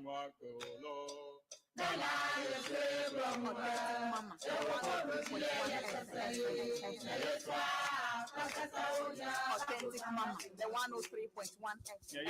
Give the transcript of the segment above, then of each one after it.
Authentic Mama, 103.1 FM. Authentic Mama, the 103.1 FM.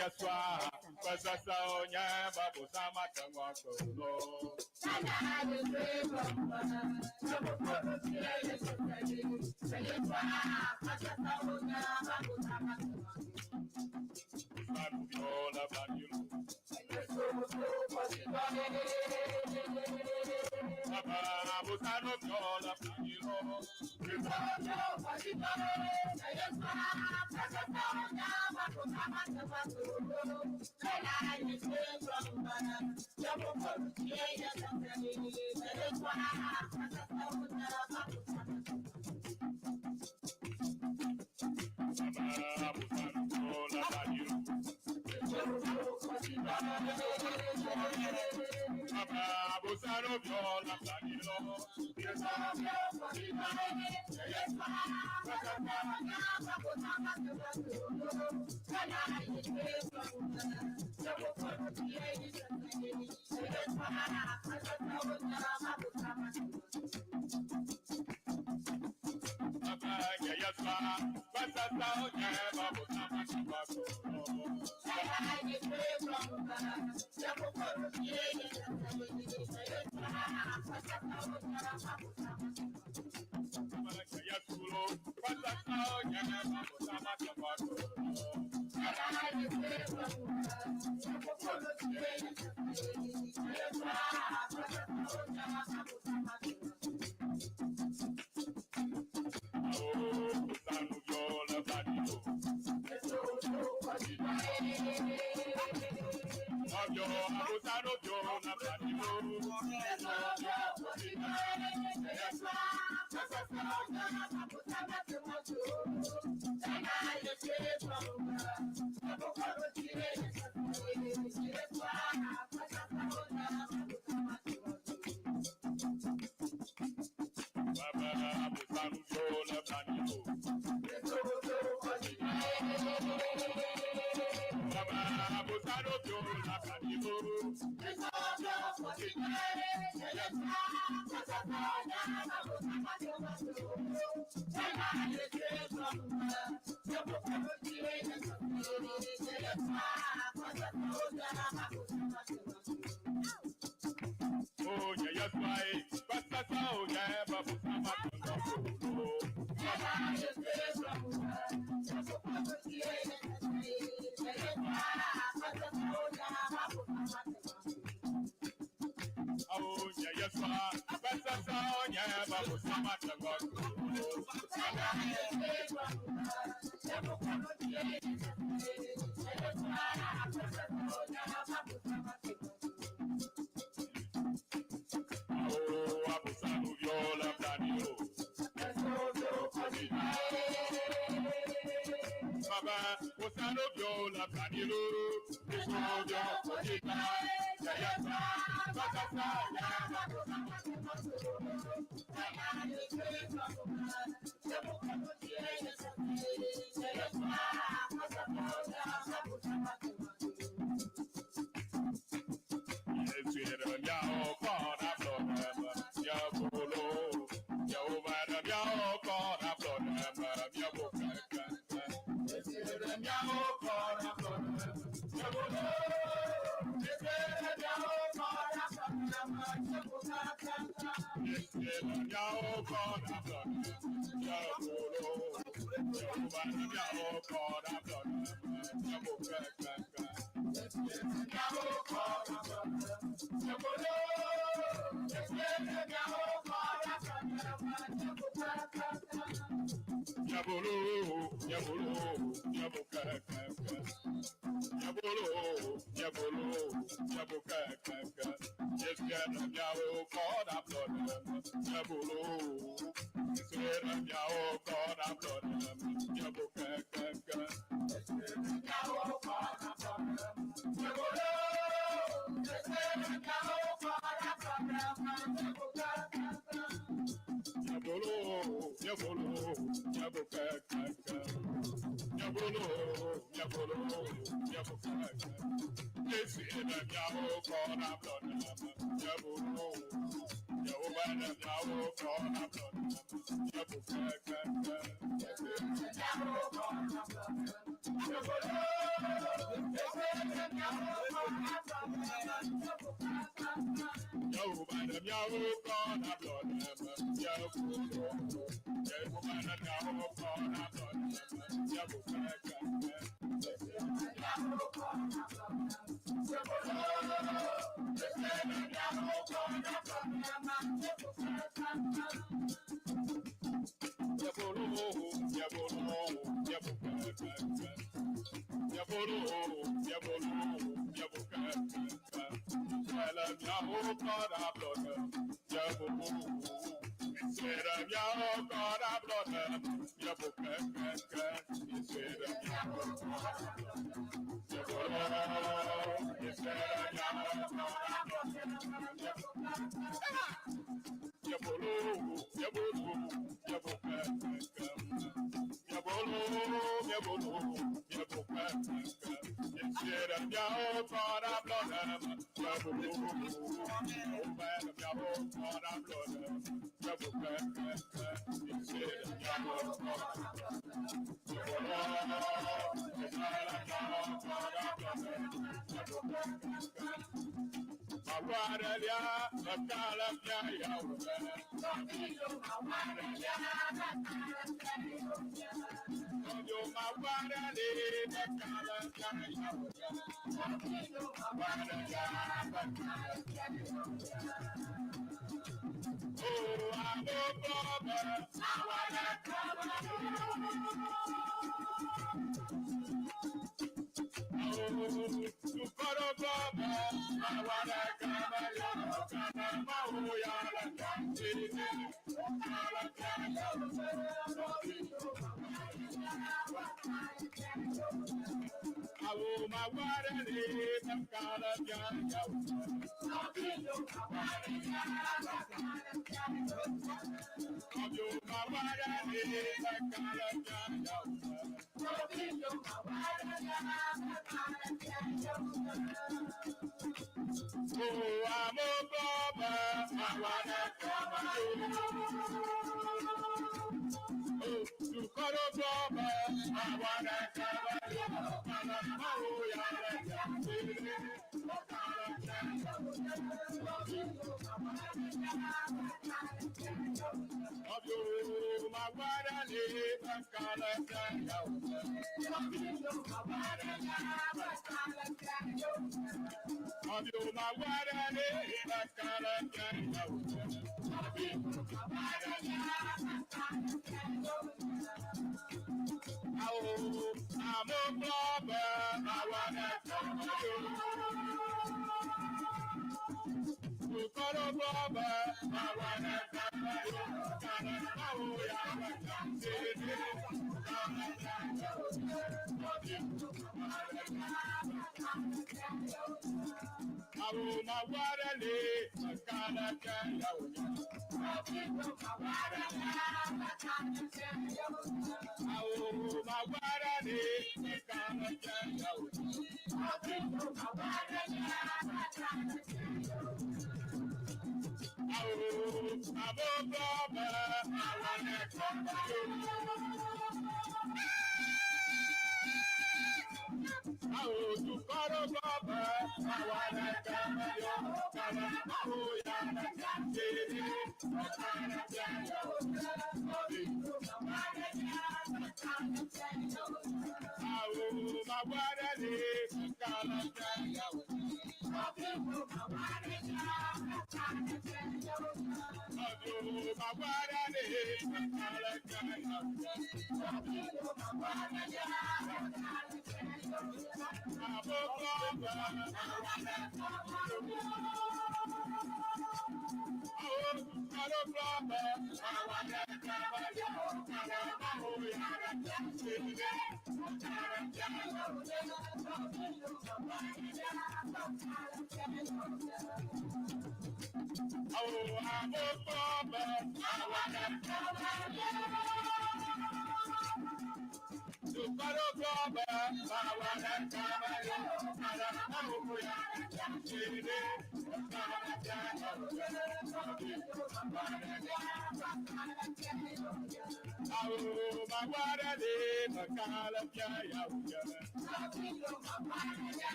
Authentic Mama, 103.1. Authentic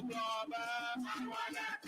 Mama, the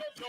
103.1.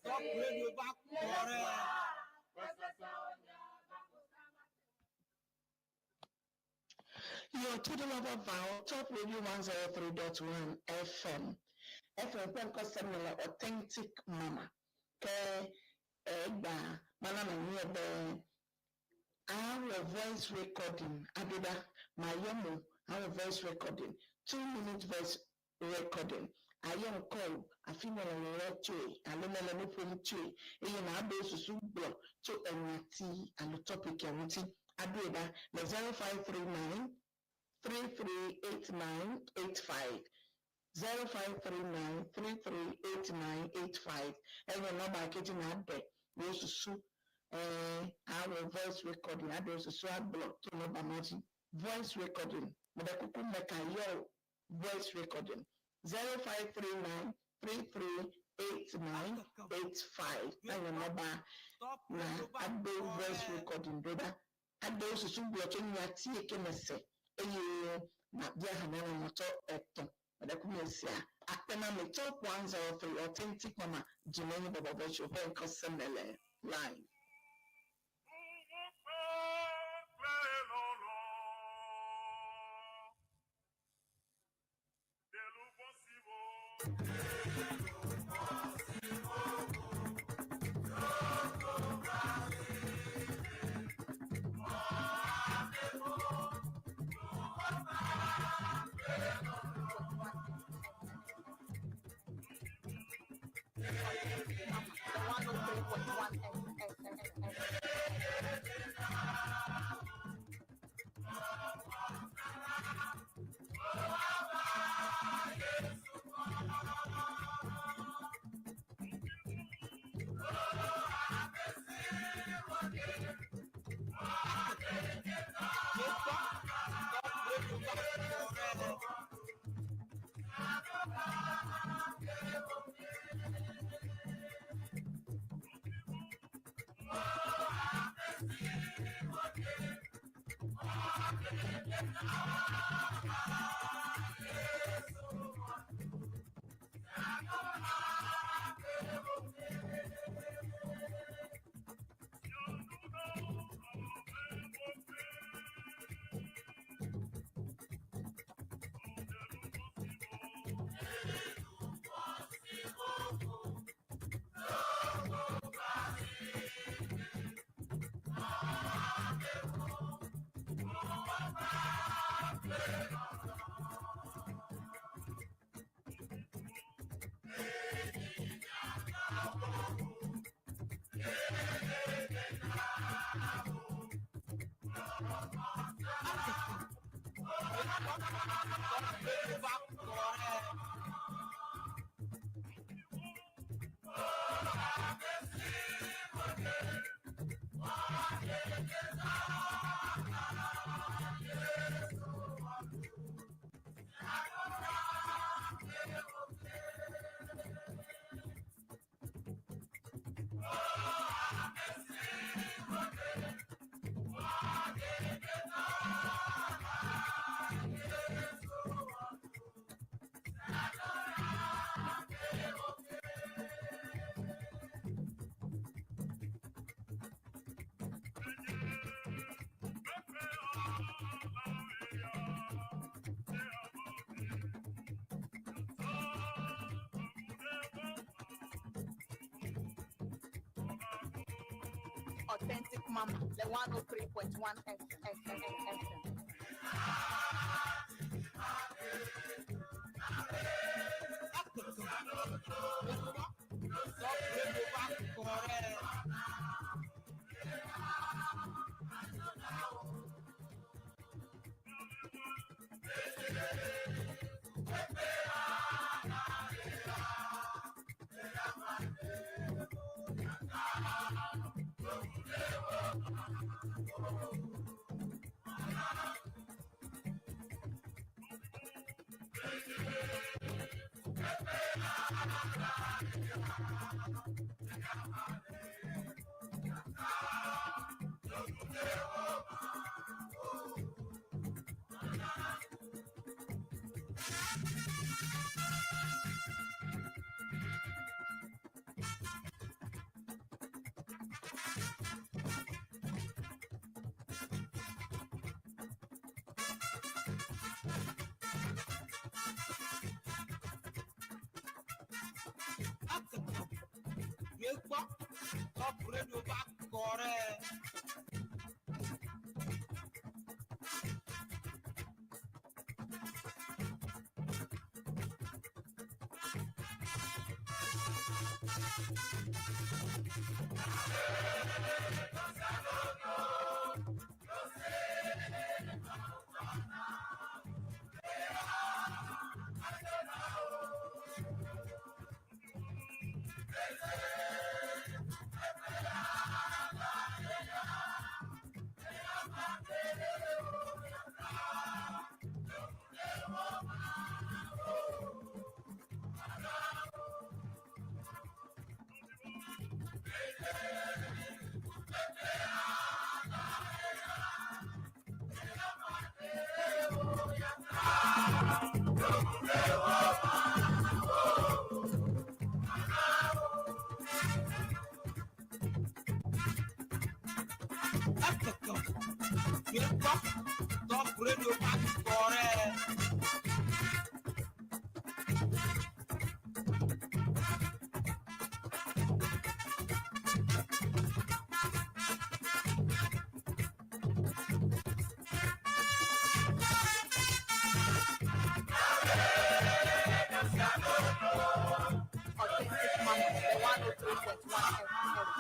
Top Radio bá kọrẹ́. Your total lover vow, Top Radio 103.1 FM. FM pẹ́ńkọ́ sẹ́mìlẹ̀ authentic mama. Kẹ́ ẹ gbà mana na ní ẹbẹ̀ our voice recording abida mayomo our voice recording 2 minute voice recording ayé nkọ́ àfihàn ọ̀rọ̀ tó e alẹ́mẹ́lẹ́ nípa tó e èyí náà abẹ́ oṣooṣù gbọ̀ tó ẹ̀yìn àti àlọ́ topic ẹ̀wọ̀n tí abẹ́ẹ̀dá lọ 0539 338985 0539 338985 ẹ̀yìn nọ́mbà kejì náà bẹ̀ ní oṣooṣù àwọn voice recording abẹ́ oṣooṣù àgbọ̀ tó nọ́mbà méjì voice recording mọ̀dẹ́kúkú mẹ́ka yọ voice recording 0539 338985 ẹ̀yìn nọ́mbà Top na Radio bá abẹ́ voice kọrẹ́. recording doda abẹ́ oṣooṣù gbọ̀ tó ní àti èké mẹsẹ̀ eye na bia ha na wɔtɔ ɛtɔn ɔdɛkùn esia akpɛname Top 103 authentic mama jimmy baba bɔtɔ bɛn kɔsɛmɛlɛ live. Top Radio bá kọrẹ́. Top Radio bá kọrẹ́. Authentic Mama le 103.1 FM. Top Radio bá kọrẹ́. Míekpɔ Top Radio bá kọrẹ́. Míekpɔ Top Radio bá kọrẹ́. Authentic Mama le 103.1 FM.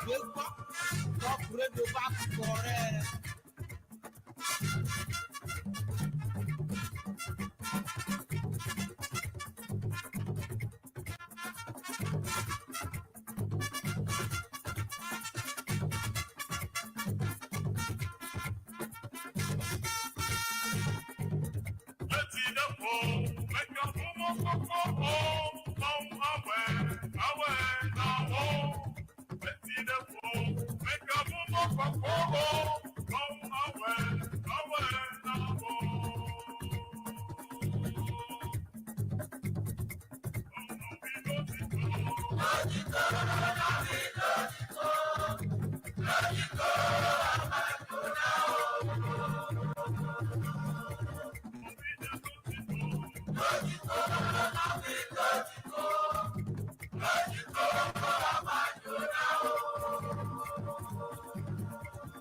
Míekpɔ Top Radio bá kọrẹ́. Top Radio bá kọrẹ́. Authentic Mama le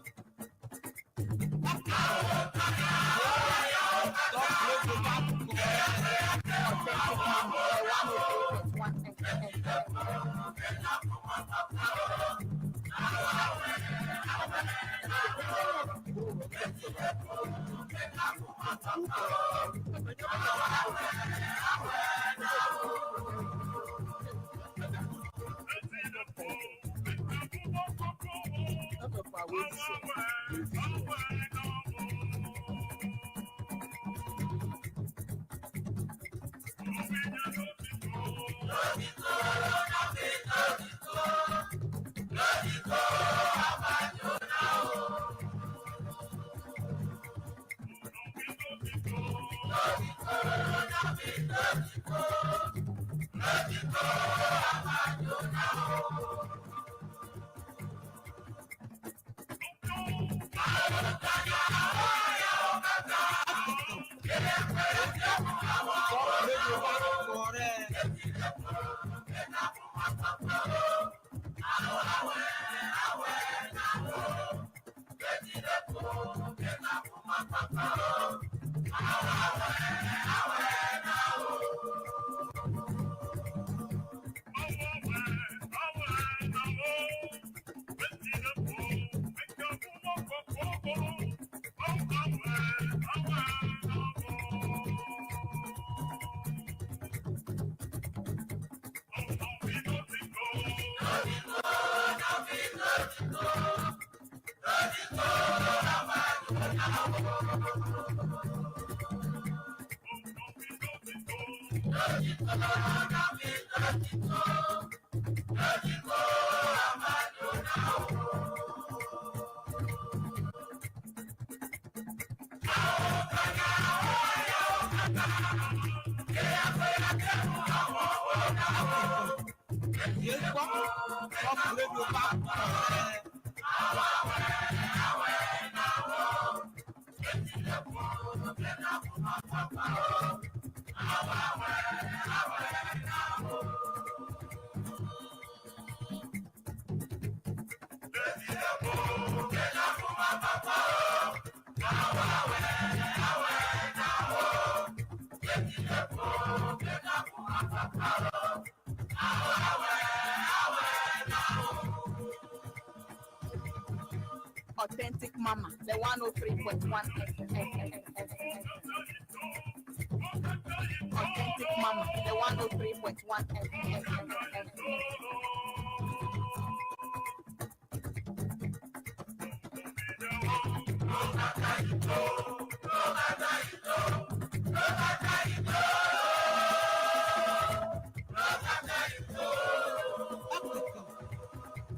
103.1 FM. Top Radio bá kọ rẹ̀. Yé gbọ́ Top Radio bá kọ rẹ̀. Authentic Mama, the 103.1 FM. Authentic Mama, the 103.1 FM.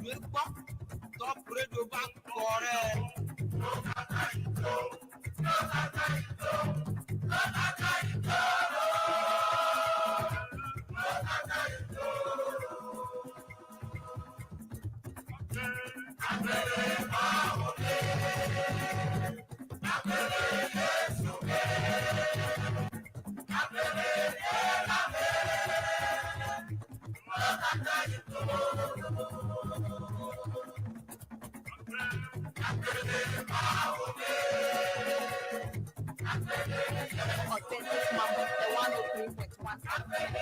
Yé gbọ́ Top Radio bá kọ rẹ̀. Authentic Mama, the 103.1 FM.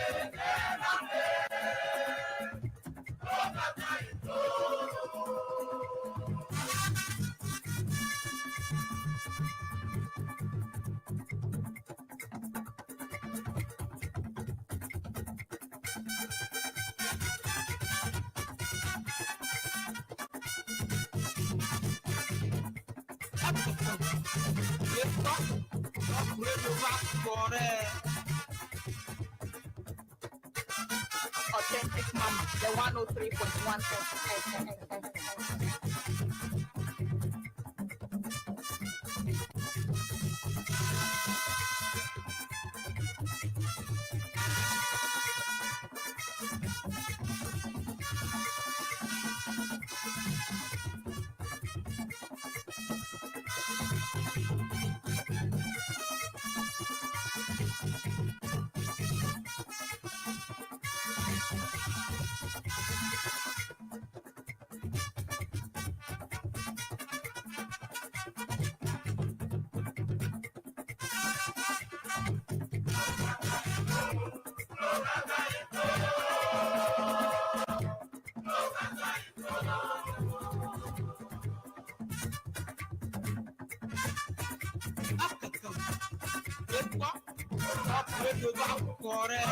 Yé gbọ́ Top Radio bá kọ rẹ̀. Authentic Mama, the 103.1 FM. Yé gbọ́ Top Radio bá kọ rẹ̀.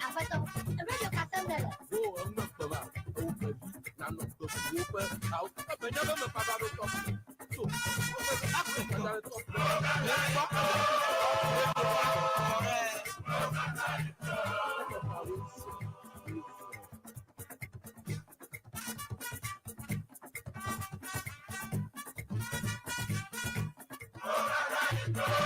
Aƒetɔ, radio ka sem nèle? Wo eme kpe va, wo ƒe vi nanɔ tɔƒowo ƒe awu. Ebe nye be mefa va ɖo tɔƒo. So, woƒe Afrika da ɖe tɔƒo. Aƒetɔ, radio ka sem nèle? Wo eme kpe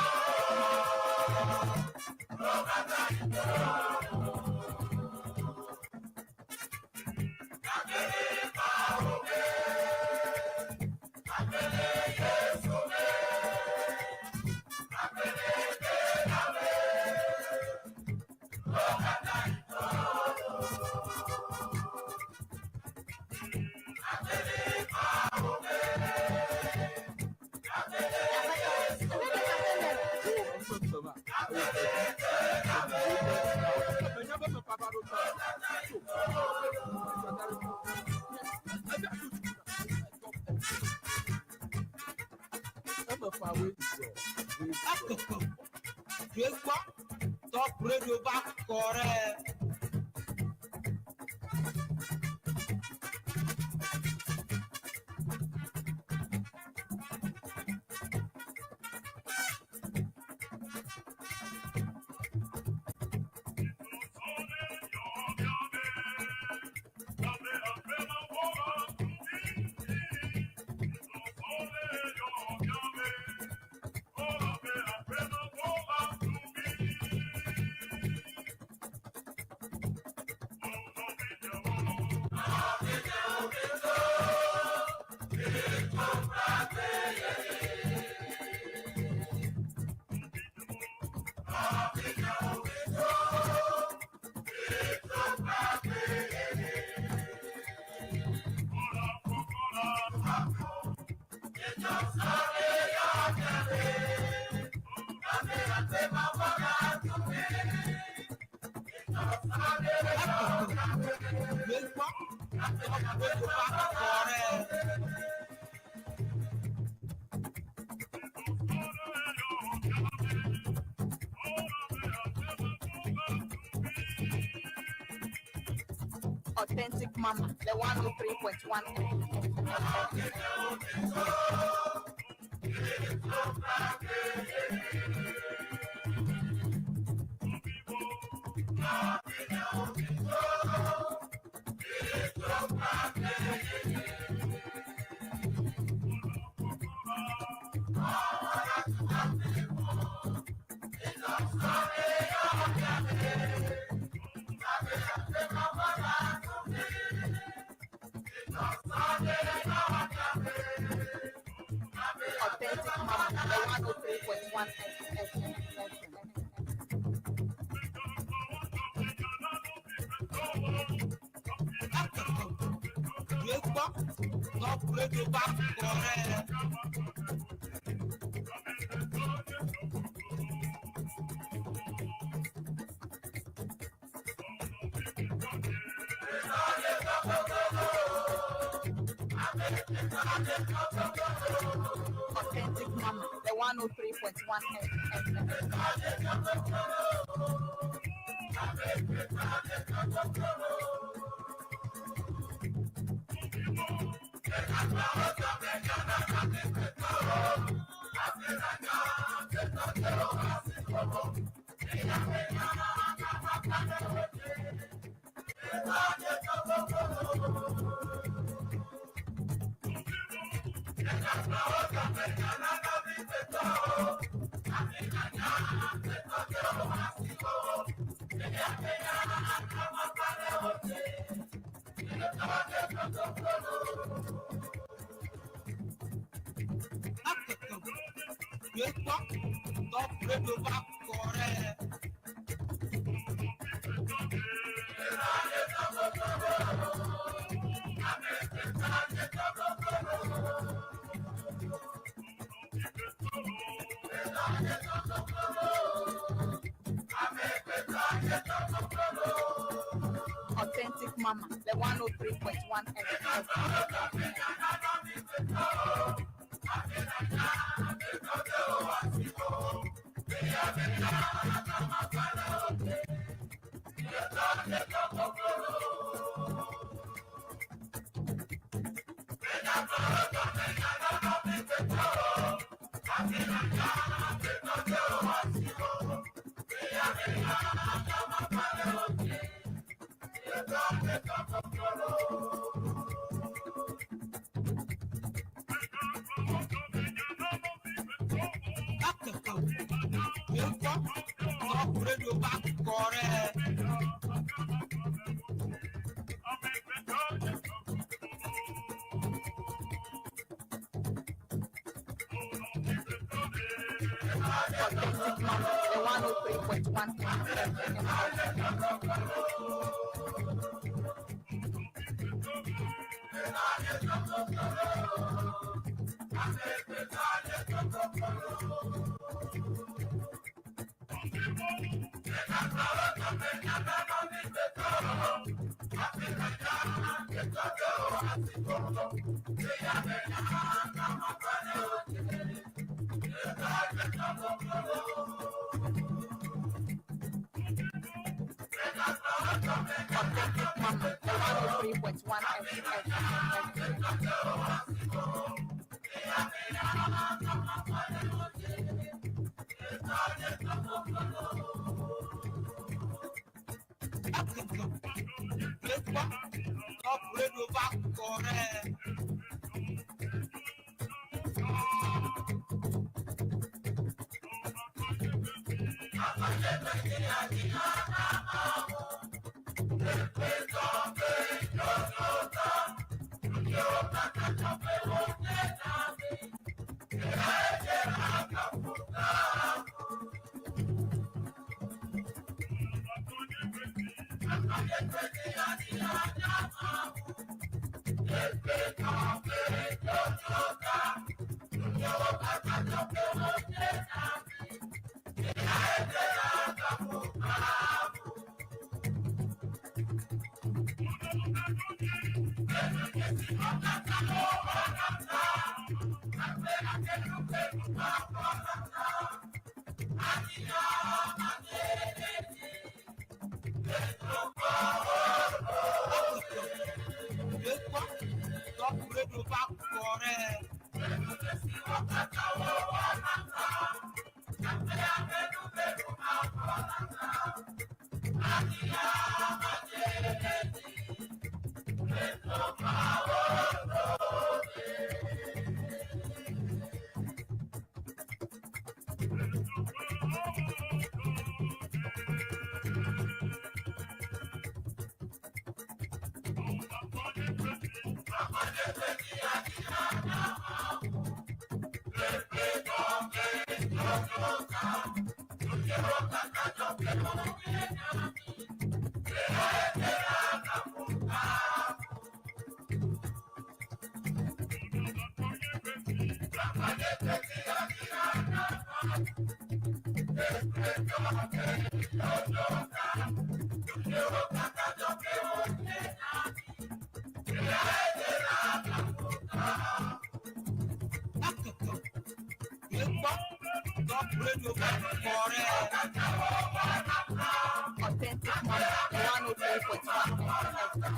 va, wo ƒe vi tɔƒowo ƒe awu. Ebe nye be mefa va ɖo tɔƒo. So, woƒe Afrika da ɖe tɔƒo. Ebe ame fa woe zɔ. Akeke. Gbɔ Top Radio va kɔ ɖe. Gbɔ Top Radio va kɔ ɖe. Authentic Mama, the 103.1 FM. Authentic Mama, the 103.1 FM. Akeke. Gbɔ Top Radio va kɔ ɖe. Authentic Mama, the 103.1 FM. Akeke. Gbɔ Top Radio va kɔ ɖe. Mama, the 103.1 FM. Akeke yekpɔ Top Radio va kɔ ɖe. Authentic Mama, the 103.1 FM. Authentic Mama, the 103.1 FM. Akeke yekpɔ Top Radio va kɔ ɖe. Akeke yekpɔ Top Radio va kɔ ɖe. Akeke yekpɔ Top Radio va kɔ ɖe. Authentic Mama, the 103.1 FM.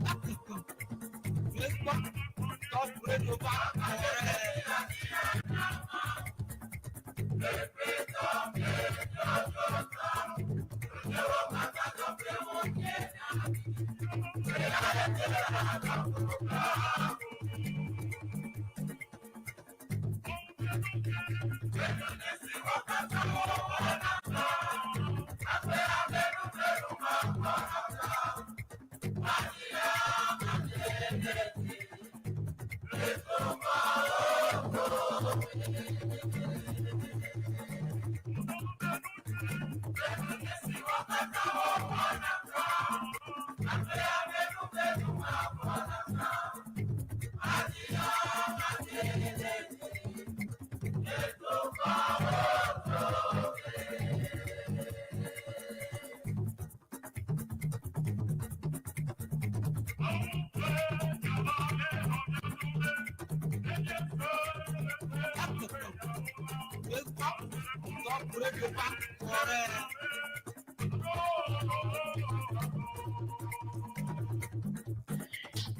Akeke yekpɔ Top Radio va kɔ ɖe.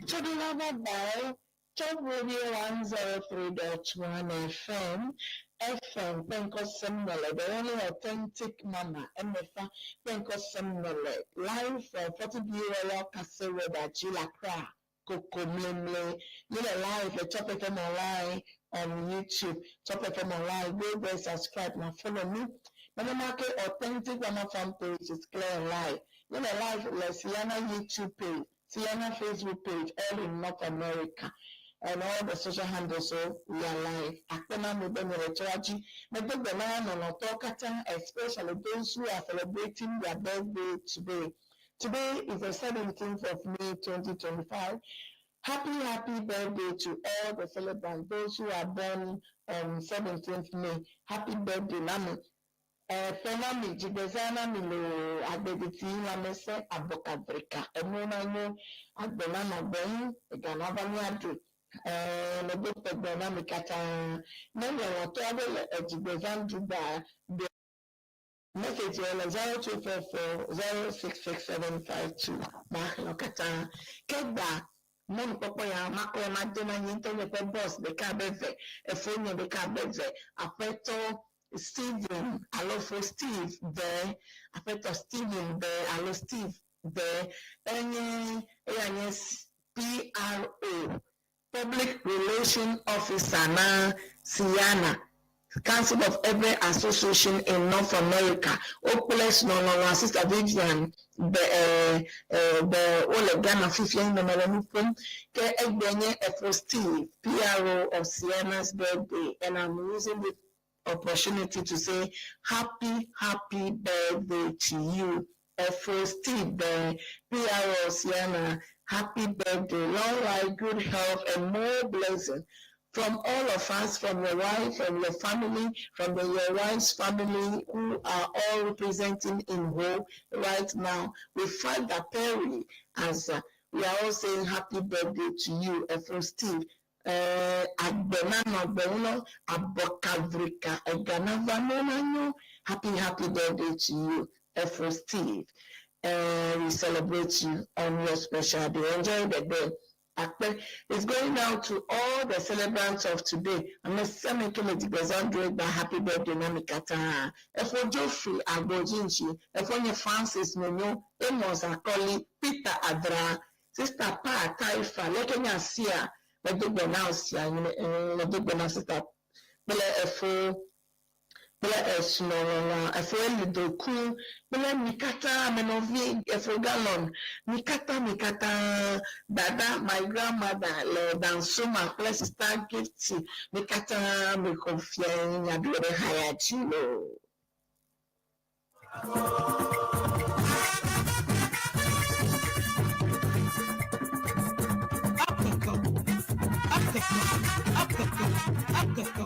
Todolaba by Top Radio 103.1 FM, FM Penkosemnele, the only authentic mama, MFA Penkosemnele, live from 40B Royal Castle Road at Accra, Kokomlemle. You know, live at Top FM Online on YouTube, Top FM Online. Go there, subscribe, now follow me. Mama Market Authentic Mama Fan page is clear and live. You know, live, Sienna YouTube page, Sienna Facebook page, all in North America. And all the social handles, so we are live. Akpena Mebe Meretoaji, Mebe Bena Nonoto Kata, especially those who are celebrating their birthday today. Today is the 17th of May 2025. Happy, happy birthday to all the celebrants, those who are born on 17th May. Happy birthday, Nami. Fenami, Jigbezana Milo, Agbediti, Lamese, Abokabrika, Emunanyo, Agbenana Ben, Eganabanyadu, Megbepegbenami Kata, Nene Woto, Jigbezan Duba, Message yẹn 0244 066752. Mahlo kata kegba mɔnukpɔkpɔ ya makɔ ya made na nye ŋutɔ nye ƒe boss ɖeka be ve efo nye ɖeka be ve aƒetɔ Stephen alo fo Steve be aƒetɔ Stephen be alo Steve be enye eya nye PRO, Public Relation Officer na Sienna Council of Every Association in North America. Wokple srɔ̃lɔlɔ̃a Sister Vivian be be wole Ghana fifia nɔnɔ le nu ƒom. Ke egbe nye Efo Steve, PRO of Sienna's birthday, and I'm using this opportunity to say happy, happy birthday to you. Efo Steve, the PRO of Sienna, happy birthday, long life, good health, and more blessing from all of us, from your wife, from your family, from your wife's family, who are all representing in whole right now. We find that Perry, as we are all saying happy birthday to you, Efo Steve. Agbenano Agbenno Abokavrika Eganavanomanyo. Happy, happy birthday to you, Efo Steve. We celebrate you on your special day. Enjoy the day. Akpe is going out to all the celebrants of today. Happy birthday, Namikata. Efo Geoffrey Agbojinchi, Efo Francis Nonyo, Amos Akoli, Peter Adra, Sister Pa Taifa, Lekenya Sia, Medogbena Sia, Medogbena Sister, Bele Efo kple esrɔ̃lɔlɔ̃a efo elidoku kple mi katã amenɔvi efo galon mi katã mi katã dada my grandmother le dansoma kple sister Gifty mi katã mi xɔ fia nyaɖo ɖe haya dzi loo. Akaka, akaka, akaka, akaka.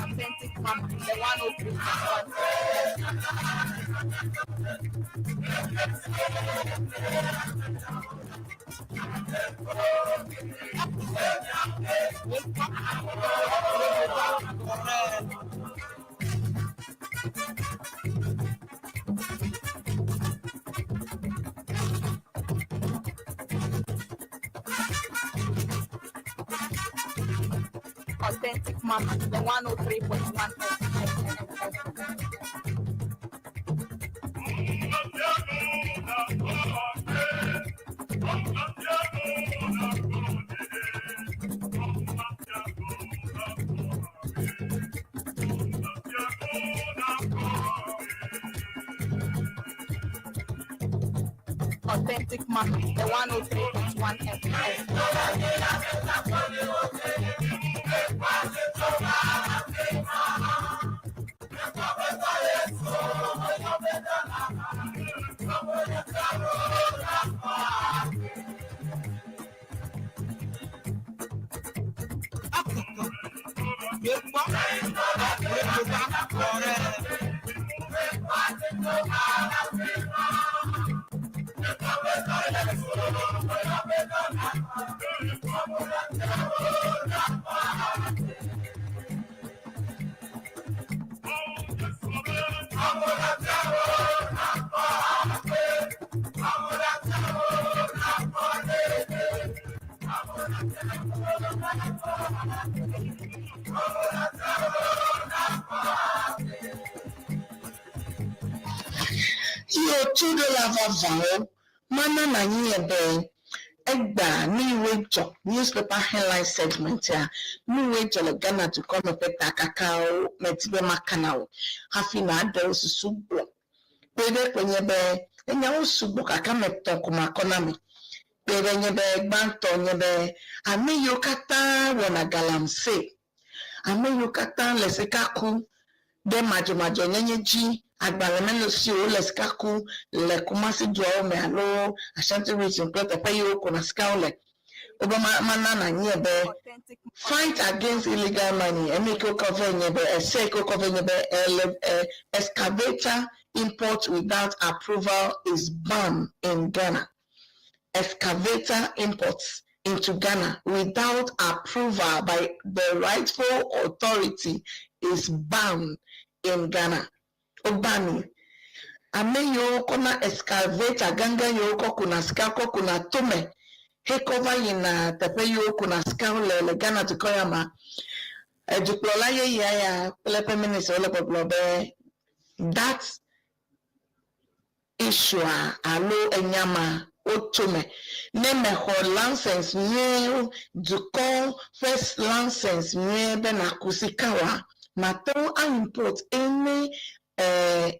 Authentic Mama, the 103.1 FM. Authentic Mama, the 103.1 FM. Authentic Mama, the 103.1 FM. Authentic Mama, the 103.1 FM. Iyo toɖela vavãwo mana nanyi be egba nu yiwoe dzɔ newspaper headline segment ya nu yiwoe dzɔ le Ghana dukɔ me ƒe takakawo medi be maka na wò hafi nàɖe wò susu gblɔ. Kpe ɖe kpe nye be enyawo sugbɔ gake ame etɔ̃ ko makɔ na mi. Kpe ɖe nye be gbãtɔ nye be ame yiwo katã wɔna galamsey, ame yiwo katã le sika kum ɖe madzɔmadzɔnyenye dzi, agbalẽ mele esi o wole sika kum le Kumasi duawo me alo Ashanti region kple teƒe yiwo wokuna sikawo le. Wobe ma mana nànyae be Authentic fight against illegal mining enu yi ke wokɔ vɛ nye be ese yi ke wokɔ vɛ nye be ele e excavator import without approval is banned in Ghana. Excavator imports into Ghana without approval by the rightful authority is banned in Ghana. Wobani. Ame yiwo kɔna excavator gãgã yiwo kɔ kuna sika kɔ kuna tome hekɔ va yina teƒe yiwo kuna sikawo le le Ghana dukɔ ya ma. Edukplɔla yeyea ya kple eƒe minister wole gbɔgblɔ be that issue alo enya ma wotso me. Ne mexɔ license nyuie, dukɔ ƒe license nyuie be nàku sika oa, mate ŋu a-import any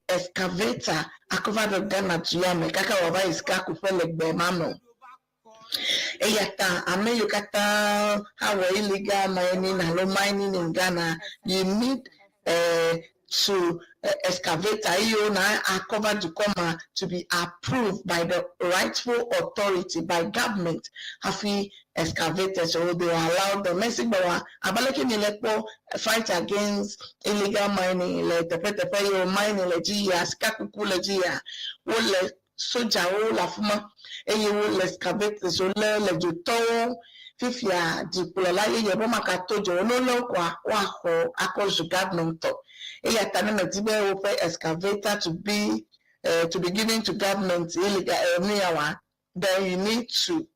excavator akɔ va ɖo Ghana du ya me kaka wòava yi sikakuƒe le gbe ma me o. Eya ta ame yiwo katã awɔ illegal mining alo mining in Ghana, you need to Excavator yiwo na akɔ va dukɔ ma to be approved by the rightful authority, by government, hafi excavators wo they allow them. Mesi gbe wa abe leke mi le kpɔ fight against illegal mining le teƒeteƒe yiwo mining le dzi yia, sikakuku le dzi yia, wole sodzawo le afi ma eye wole excavators wo le le dzotɔwo. Fifia dukplɔla yeye be makato dzo wo ne wolé wo koa, woaxɔ akɔ zu government tɔ. Eya ta ne medi be woƒe excavator to be given to government illegal nu ya wa, then you need to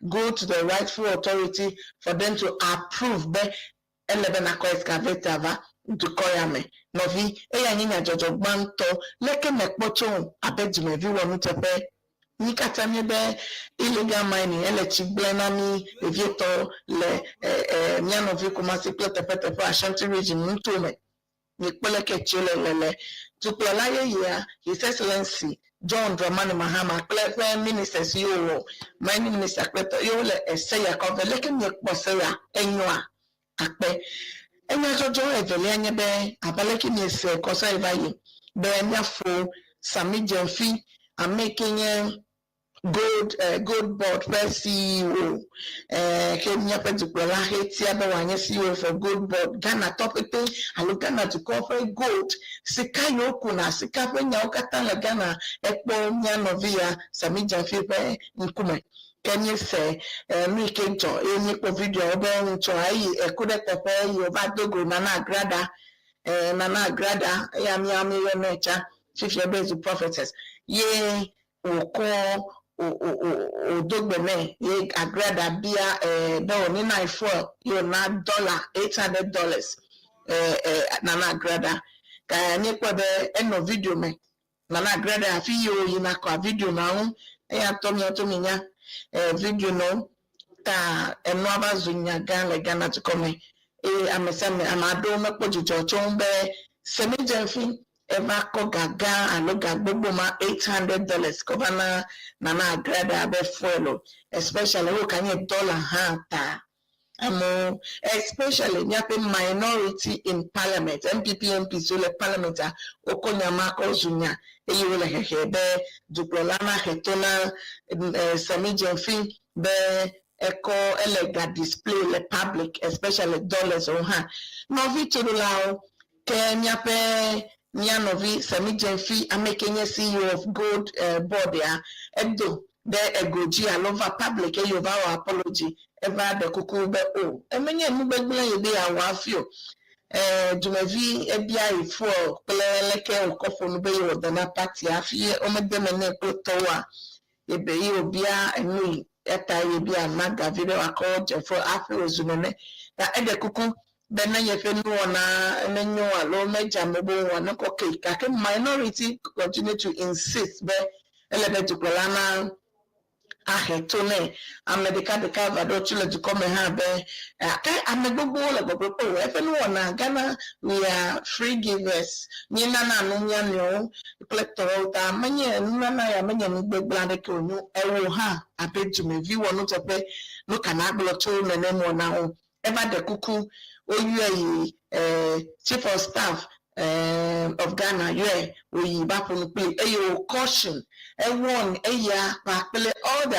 go to the rightful authority for them to approve be ele be nakɔ excavator va dukɔ ya me. Nɔvi, eya nye nyadzɔdzɔ gbãtɔ. Leke mekpɔ tso abe dumevi wɔnuteƒe mí katã míebe illegal mining ele tsi gblẽ na mí, vevietɔ le mía nɔvi Kumasi kple teƒeteƒe Ashanti Region nutome. Míekpɔ leke tsi le lele. Dukplɔla yeyea, His Excellency John Dramani Mahama, kple eƒe ministers yiwo wɔ mining minister kple tɔ yiwo le ese ya kɔ vɛ, leke miekpɔ se ya enyoa? Akpe. Enyadzɔdzɔ evelia nye be abe leke miese kɔsa yi va yi be míafo Sammy Gyamfi, ame yi ke nye Gold Board ƒe CEO, ke míaƒe dukplɔla hetia be wòanye CEO for Gold Board, Ghana tɔ pete alo Ghana dukɔ ƒe gold, sika yiwo kuna, sika ƒe nyawo katã le Ghana, ekpɔ mía nɔvi ya Sammy Gyamfi ƒe ŋkume. Ke míese nu yi ke dzɔ eye míekpɔ videoawo be ŋutsua eyi eku ɖe teƒe yi wòva do go Nana Agrada, Nana Agrada eya mía míeyɔnɛ tsã fifia be zu prophetess ye wòkɔ wòdo gbe nɛ ye Agrada bia be wònena fuel ye wòna dollar $800 Nana Agrada. Ka míekpɔe be enɔ video me Nana Agrada hafi yi woyina kɔa video na ŋu eya ŋutɔ miawo minya video nɔ ta enua va zu nya gã le Ghana dukɔ me eye ame sia ame, ame aɖewo mekpɔ dzidzɔ tso ŋu be Sammy Gyamfi eva kɔ ga gã alo ga gbogbo ma, $800, kɔ va na Nana Agrada be fuel o, especially wo ka nye dollar hã ta. Amewo, especially míaƒe minority in parliament, NPP MPs wo le parliament a, wokɔ nya ma kɔ zu nya eye wole hehe be dukplɔla na he to na Sammy Gyamfi be ekɔ ele ga display le public, especially dollars wo hã. Nɔvi toɖolawo, ke míaƒe mía nɔvi Sammy Gyamfi, ame ke nye CEO of Gold Board ya, edo ɖe ego dzi alo va public eye wòva wɔ apology, eva ɖe kuku be o emenye nu gbegblẽ yi be yeawɔ hafi o. Dumevi ebia yi fuel kple leke wòkɔ ƒo nu be yewɔ dɔ na party hafi womede me nɛ kple tɔwoa ebe ye wòbia enu yi eta yebia magavi be wòakɔ dze fuel hafi wòzu nene. Ta eɖe kuku be ne yeƒe nuwɔna menyo alo medze ame be wowɔ ne kɔ ke, gake minority continue to insist be ele be dukplɔla na ahe to nɛ. Ame ɖeka ɖeka va ɖo tso le dukɔ me hã be ke ame gbogbowo le gbɔgblɔ kpe o eƒe nuwɔna. Ghana, we are free givers, míenana nu mía nɔewo kple tɔwo ta menye nunana ya menye nu gbegblẽ aɖeke wònyo. Ewo hã abe dumevi wɔ nuteƒe, nu ka nagblɔ tso nenem wɔna ŋu? Eva ɖe kuku, woyɔe yi chief of staff of Ghana yɔe wòyi va ƒo nu kpli eye wò caution, ewarn eya kpakple all the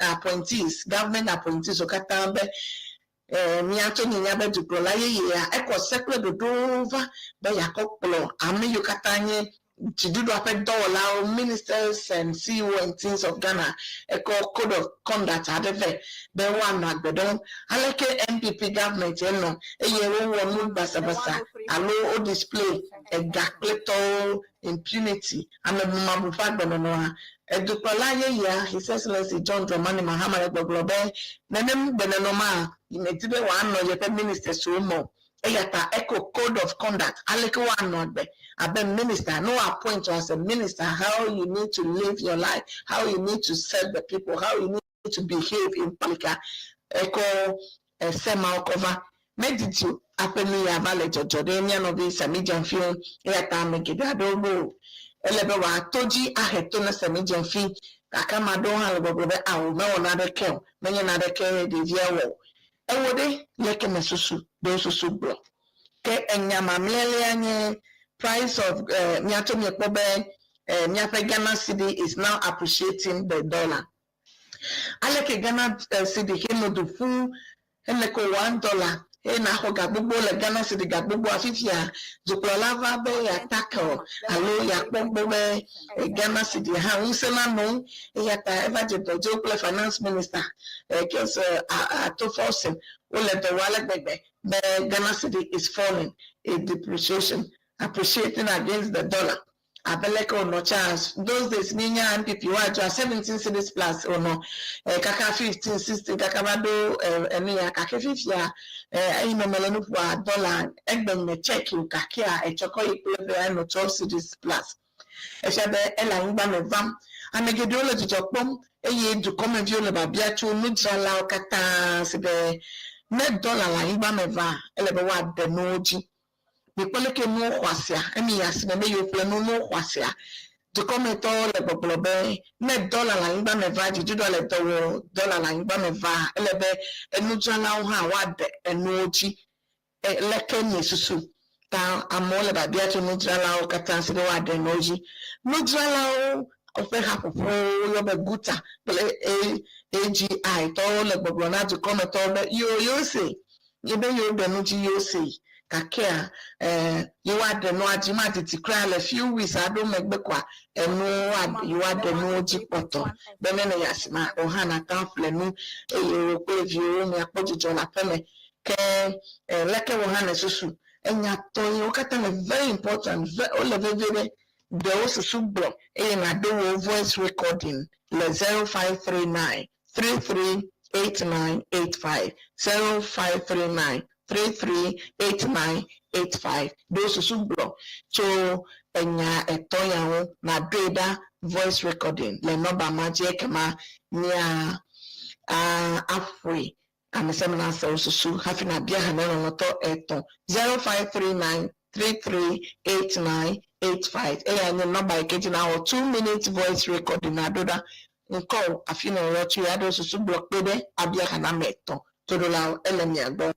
appointees, government appointees wo katã be míatso nyanya be dukplɔla yeyea ekɔ se kple ɖoɖowo va be yeakɔ kplɔ ame yiwo katã nye dziɖuɖua ƒe dɔwɔlawo, ministers and CEO and things of Ghana. Ekɔ code of conduct aɖe vɛ be woanɔ agbe ɖe ŋu. Aleke NPP government enɔ eye wowɔ nu basabasa alo wo display ega kple tɔwo, impunity, amemabu ƒe agbenɔnɔa, edukplɔla yeyea, His Excellency John Dramani Mahama, le gbɔgblɔ be nenem gbenɔnɔ ma medi be wòanɔ yeƒe ministers wo me o. Eya ta eko code of conduct aleke woanɔ agbe abe minister no appoint as a minister, how you need to live your life, how you need to serve the people, how you need to behave in public. Ekɔ ese mawo kɔ va medidi o aƒe nu ya va le dzɔdzɔ ɖe mía nɔvi Sammy Gyamfi ŋu. Eya ta ame geɖe aɖewo be o ele be wòato dzi ahe to na Sammy Gyamfi, gake ame aɖewo hã le gbɔgblɔ be awo mewɔ naneke o, menye naneke ɖevia wɔ o. Ewo ɖe leke me susu ɖe susu gblɔ ke. Ke enya mamlɛlia nye price of miatso miekpɔ be miaƒe Ghana cedi is now appreciating the dollar. Aleke Ghana cedi heno du ƒu hele ko $1 eye naxɔ ga gbogbo le Ghana cedi ga gbogbo fifia dukplɔla va be yeatackle alo yeakpɔ gbɔ be Ghana cedi hã ŋusẽ nanɔ eya ta eva dze dɔ dzo kple finance minister Cassiel Ato Forson wole dɔ wɔm ale gbegbe be Ghana cedi is falling, a depreciation, appreciating against the dollar. Abe leke wònɔ tsa those days míenya NPP woadzɔa 17 cedis plus wònɔ kaka 15 16 kaka va ɖo enu ya gake fifia eyi me mele nu ƒoa dollar egbe me check o gakea etsɔkɔ yi kple ƒe enɔ 12 cedis plus. Efia be ele anyigba me vam. Ame geɖewo le dzidzɔ kpɔm eye dukɔmeviwo le babia tso nudzralawo katã si be ne dollar le anyigba me va ele be woade nuwo dzi. Mikpɔ leke nuwo xɔ asia emi yi asime me yiwo ƒle nu nuwo xɔ asia. Dukɔmetɔwo le gbɔgblɔ be ne dollar le anyigba me va dziɖuɖua le dɔ wɔ dollar le anyigba me va ele be enudzralawo hã woade enuwo dzi. Leke nye susu ta amewo le babia tso nudzralawo katã si be woade nuwo dzi. Nudzralawo ƒe haƒoƒowo woyɔ be GUTA kple AGI tɔwo le gbɔgblɔ na dukɔmetɔwo be yewo yewo se ye be yewo ɖe nu dzi yewo se gakea yewoaɖe nua dzi madidi kura le few weeks aɖewo megbe koa enuwo yewoaɖe nuwo dzi kpɔtɔ be ne ne yi asima wò hã nàte ŋu aƒle nu eye wò kple viwòwo miakpɔ dzidzɔ le aƒeme. Ke leke wò hã nèsusu enya tɔ ye wo katã le very important wole vevie ɖe ɖewo susu gblɔ eye nàɖo wò voice recording le 0539 338985 0539 338985 ɖewo susu gblɔ tso enya etɔ̃ ya ŋu nàɖoe ɖa voice recording le nɔmba ma dzi ekema mia aƒoe ame sia ame nase wo susu hafi nàbia hamelɔlɔ̃tɔ etɔ̃ 0539 338985 eya nye nɔmba yi ke dzi nawɔ 2 minute voice recording naɖo ɖa ŋkɔ afi na yɔ tso ya ɖo susu gblɔ kpe ɖe abia haname etɔ̃ toɖolawo ele mia gbɔ.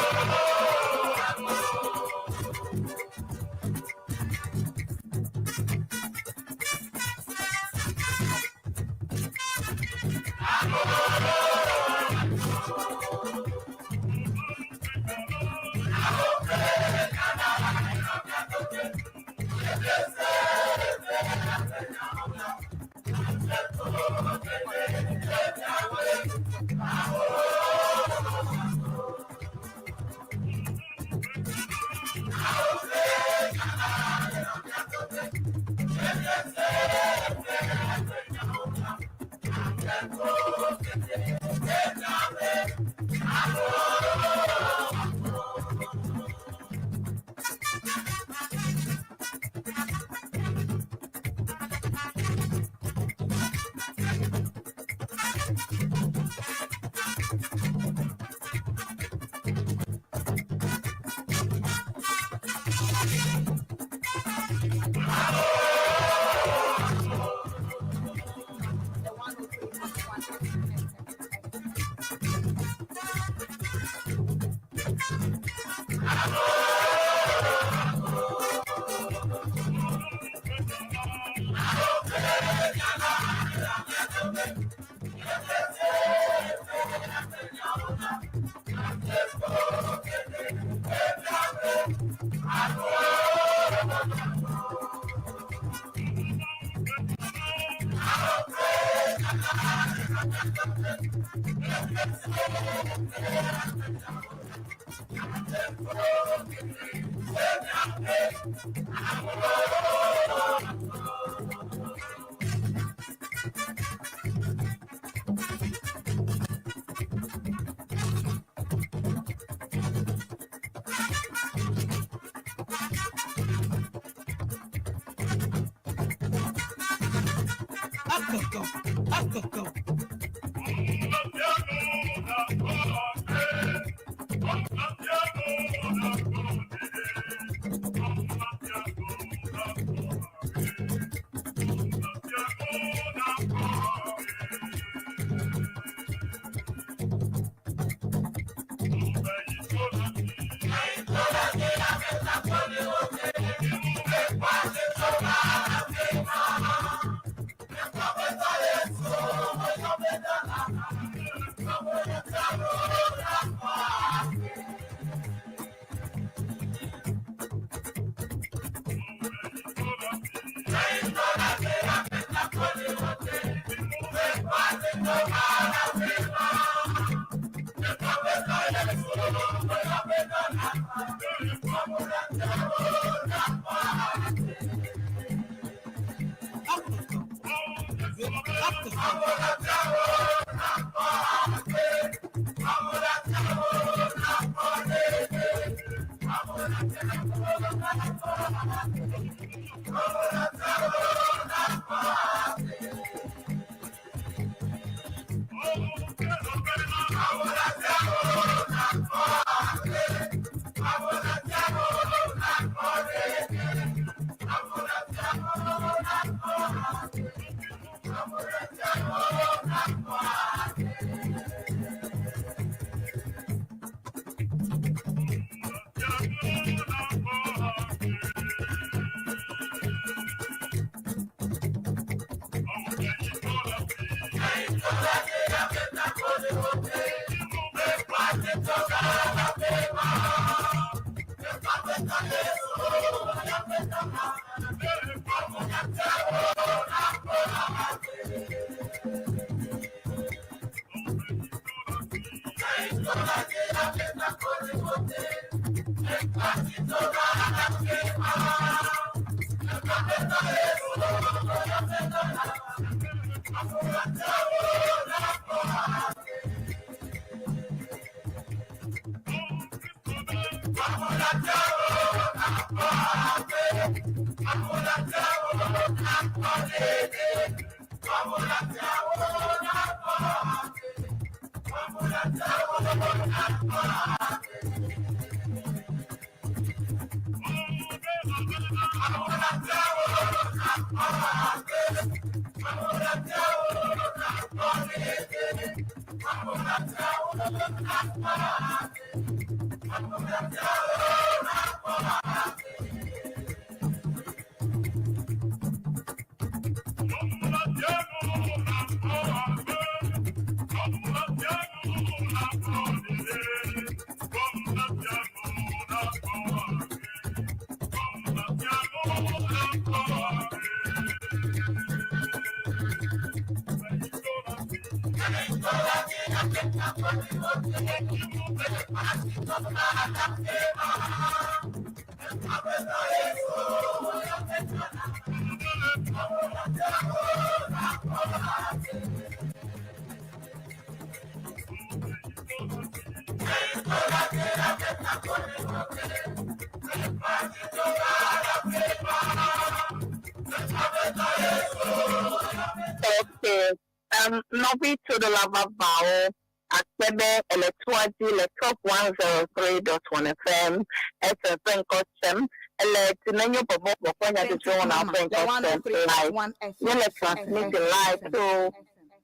Le 103.1 FM. Akoko, akoko. Akoko. Okay. Nɔvi toɖola vavãwo, akpe be èle toa dzi le Top 103.1 FM, FM ƒe ŋkɔ sem. Ele Tinenyo Bɔbɔbɔ ƒe nyadzɔdzɔ wɔnawo ƒe ŋkɔ sem live. Míele transmitting live tso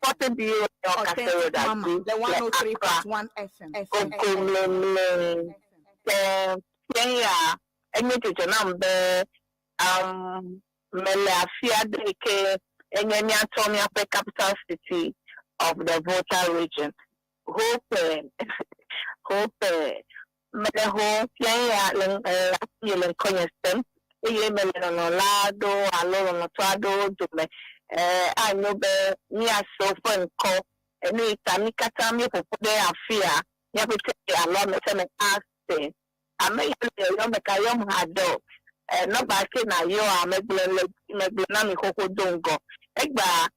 Forty B Kasɛ Road dzi le Accra. Gogomlemle ke fiẽ ya enye dzidzɔ nam be mele afi aɖe yi ke enye míatsɔ míaƒe capital city of the Volta region. Hope, Hope, mele ho fiẽ ya le afi le ŋkɔnye sem eye mele lɔlɔ̃la aɖewo alo lɔlɔ̃tɔ aɖewo dome. Anyo be míase woƒe ŋkɔ enu yi ta mí katã míeƒoƒu ɖe afi ya míaƒe alo ame sia ame ase. Ame yi le yɔyɔm meka yɔm haɖe o. Nɔmba ke na yɔa megblɔ le megblɔ na mi xoxo do ŋgɔ. Egbea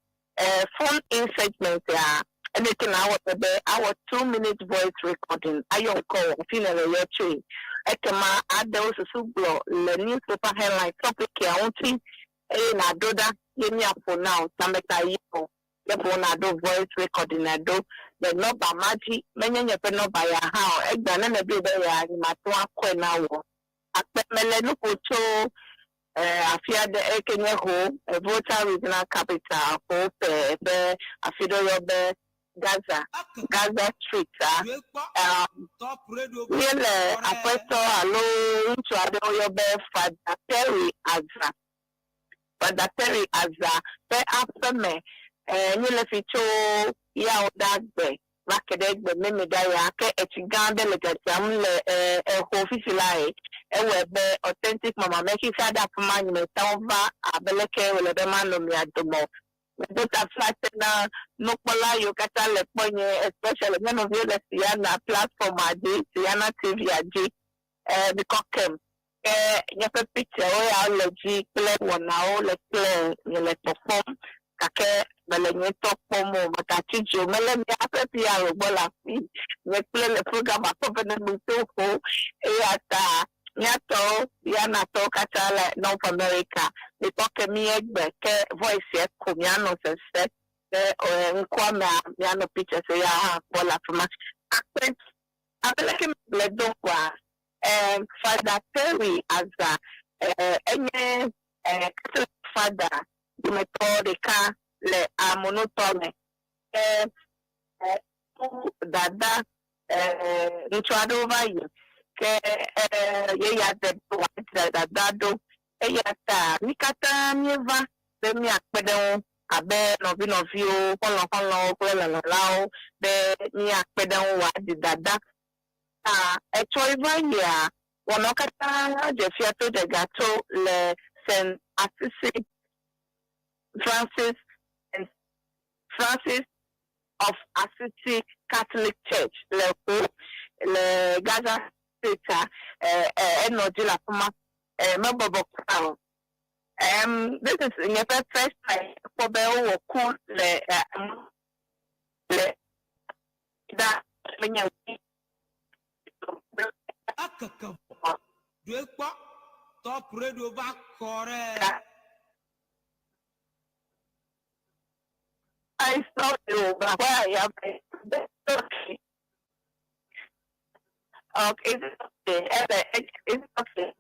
phone in segment ya ene ke na awɔ be awɔ 2 minute voice recording ayɔ ŋkɔ wò afi ne le yɔ tsoe. Ekema aɖewo susu gblɔ le newspaper headline topic ya ŋuti eye nàɖo ɖa ye míaƒo na wò tameka yɔ o. Ye ƒo nàɖo voice recording ɖo le nɔmba ma dzi menye nye ƒe nɔmba ya hã o. Egbea ne mebio be ya nyemate ŋu akɔe na wò. Akpe mele nu ƒo tso afi aɖe eke nye Ho, Volta Regional Capital, Ho ƒe ƒe afi ɖe woyɔ be Gaza Street a. Míele aƒetɔ alo ŋutsu aɖe woyɔ be Father Terry Aza. Father Terry Aza ƒe aƒeme. Míele fi tso yawo ɖa gbe va ke ɖe egbe meme ɖa ya ke etsi gã aɖe le dzadzam le exɔ fifi lae. Ewɔe be Authentic Mama mexixea ɖe afi ma nyemete ŋu va abe leke wòle be manɔ mia dome o. Medo taflatse na nukpɔla yiwo katã le kpɔnye especially nye nɔviwo le Siana platform dzi, Siana TV dzi. Mikɔ kem. Ke míaƒe picturewo ya le dzi kple wɔnawo le kple nye le kpɔkpɔm gake mele nye ŋutɔ kpɔm o. Megatsi dzi o. Mele míaƒe PR gbɔ le afi. Nye kple le program akpɔ be ne nu to ƒo eya ta míatɔwo Yanatɔwo katã le North America. Mikpɔ ke mí egbe ke voice yɛ ko míanɔ sese ke ŋkua mea míanɔ pictures ya hã kpɔ le afi ma. Akpe abe leke megblɔe do ŋgɔa Father Terry Aza enye Catholic father dometɔ ɖeka le amonutɔ me. Ke dada ŋutsu aɖewo va yi ke ye ya de be wòadzra dada ɖo eya ta mí katã míeva be míakpe ɖe ŋu abe nɔvi nɔviwo, xɔlɔ̃ xɔlɔ̃wo kple lɔlɔ̃lawo be míakpe ɖe ŋu wòadzi dada. Ta etsɔ yi va yia wɔnawo katã dze fia to dze gatso le St. Assisi Francis St. Francis of Assisi Catholic Church le Ho le Gaza State a enɔ dzi le afi ma. Mebɔbɔ kura o. This is nye ƒe first time kpɔ be wowɔ ku le da menye Ekeke vɔ. Ɖoe kpɔ. Top Radio va kɔ ɖe. I saw you, but where I am, okay. Okay, is it okay? Is it okay?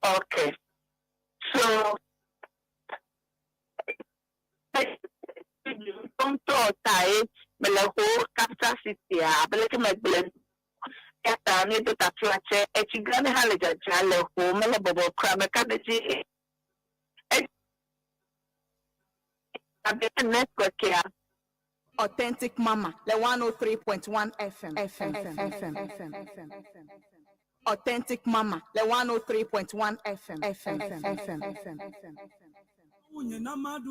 Okay. So, ŋutɔ tae mele Ho capital city a abe leke megblɔe eya ta míedo taflatse etsi gã aɖe hã le dzadza le Ho mele bɔbɔ kura meka ɖe edzi abe network ya. Authentic Mama, le 103.1 FM. FM. FM. FM. FM. Authentic Mama le 103.1 FM. FM. FM. FM. Nwunye na mmadụ.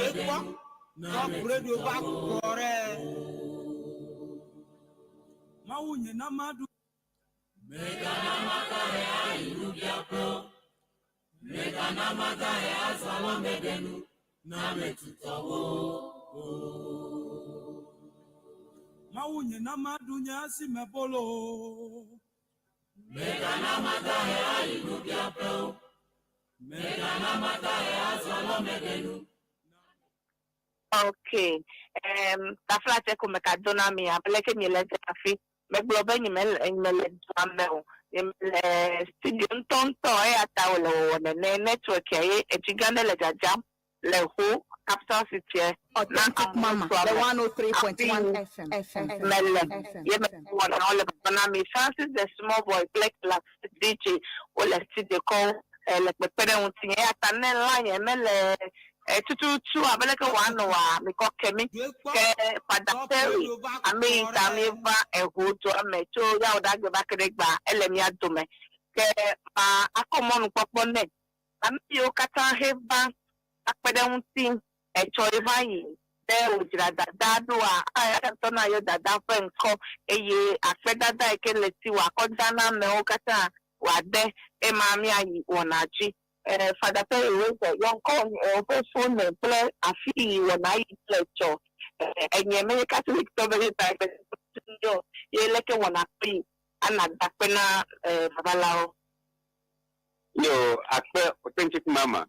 Ekpɔ Top Radio va kɔ ɖe. Mawunye na mmadụ. Mawunye na mmadụ nye asị mebolo. Ok. Um, taflatse ko meka do na mi abe leke miele dze afi. Megblɔ be nyemele nyemele dua me o. Nyemele studio ŋutɔŋutɔ eya ta wòle wɔwɔ nene. Network ya ye edzi gã ɖe le dzadzam le Ho capital city na Authentic Mama amewo le me. 103.1 Afi FM. FM. mele FM. ye me wɔna wole gbɔgblɔ na mi. Francis the small boy kple Class DJ wole studio kɔ eh, le kpekpe ɖe ŋutinye eya ta ne line mele eh, tututu abe leke wòanɔ oa mikɔ ke mi. Ekpɔ Ke Fada Top Perry Radio va ame yi kɔ ta ɖe. míeva eho dua me tso Yawoɖagbe va ke ɖe gbea ele mía dome. Ke ma akɔ mɔnukpɔkpɔ nɛ. Ame yiwo katã heva akpe ɖe ŋuti etsɔ ye va yi be wòdzra dada ɖoa eya ŋutɔ na yɔ dada ƒe ŋkɔ eye akpedada yi ke le si wòakɔ da na amewo katã wòade ema míayi wɔna dzi. Eh, Fada Perry wozɔ yɔ ŋkɔ eh, woƒe fone kple afi yi wɔna yi le tsɔ. Eh, enye menye Catholic tɔ be ta yɔ ye leke wɔna kpli ana dakpe na eh, vavalawo. Yo, akpe Authentic Mama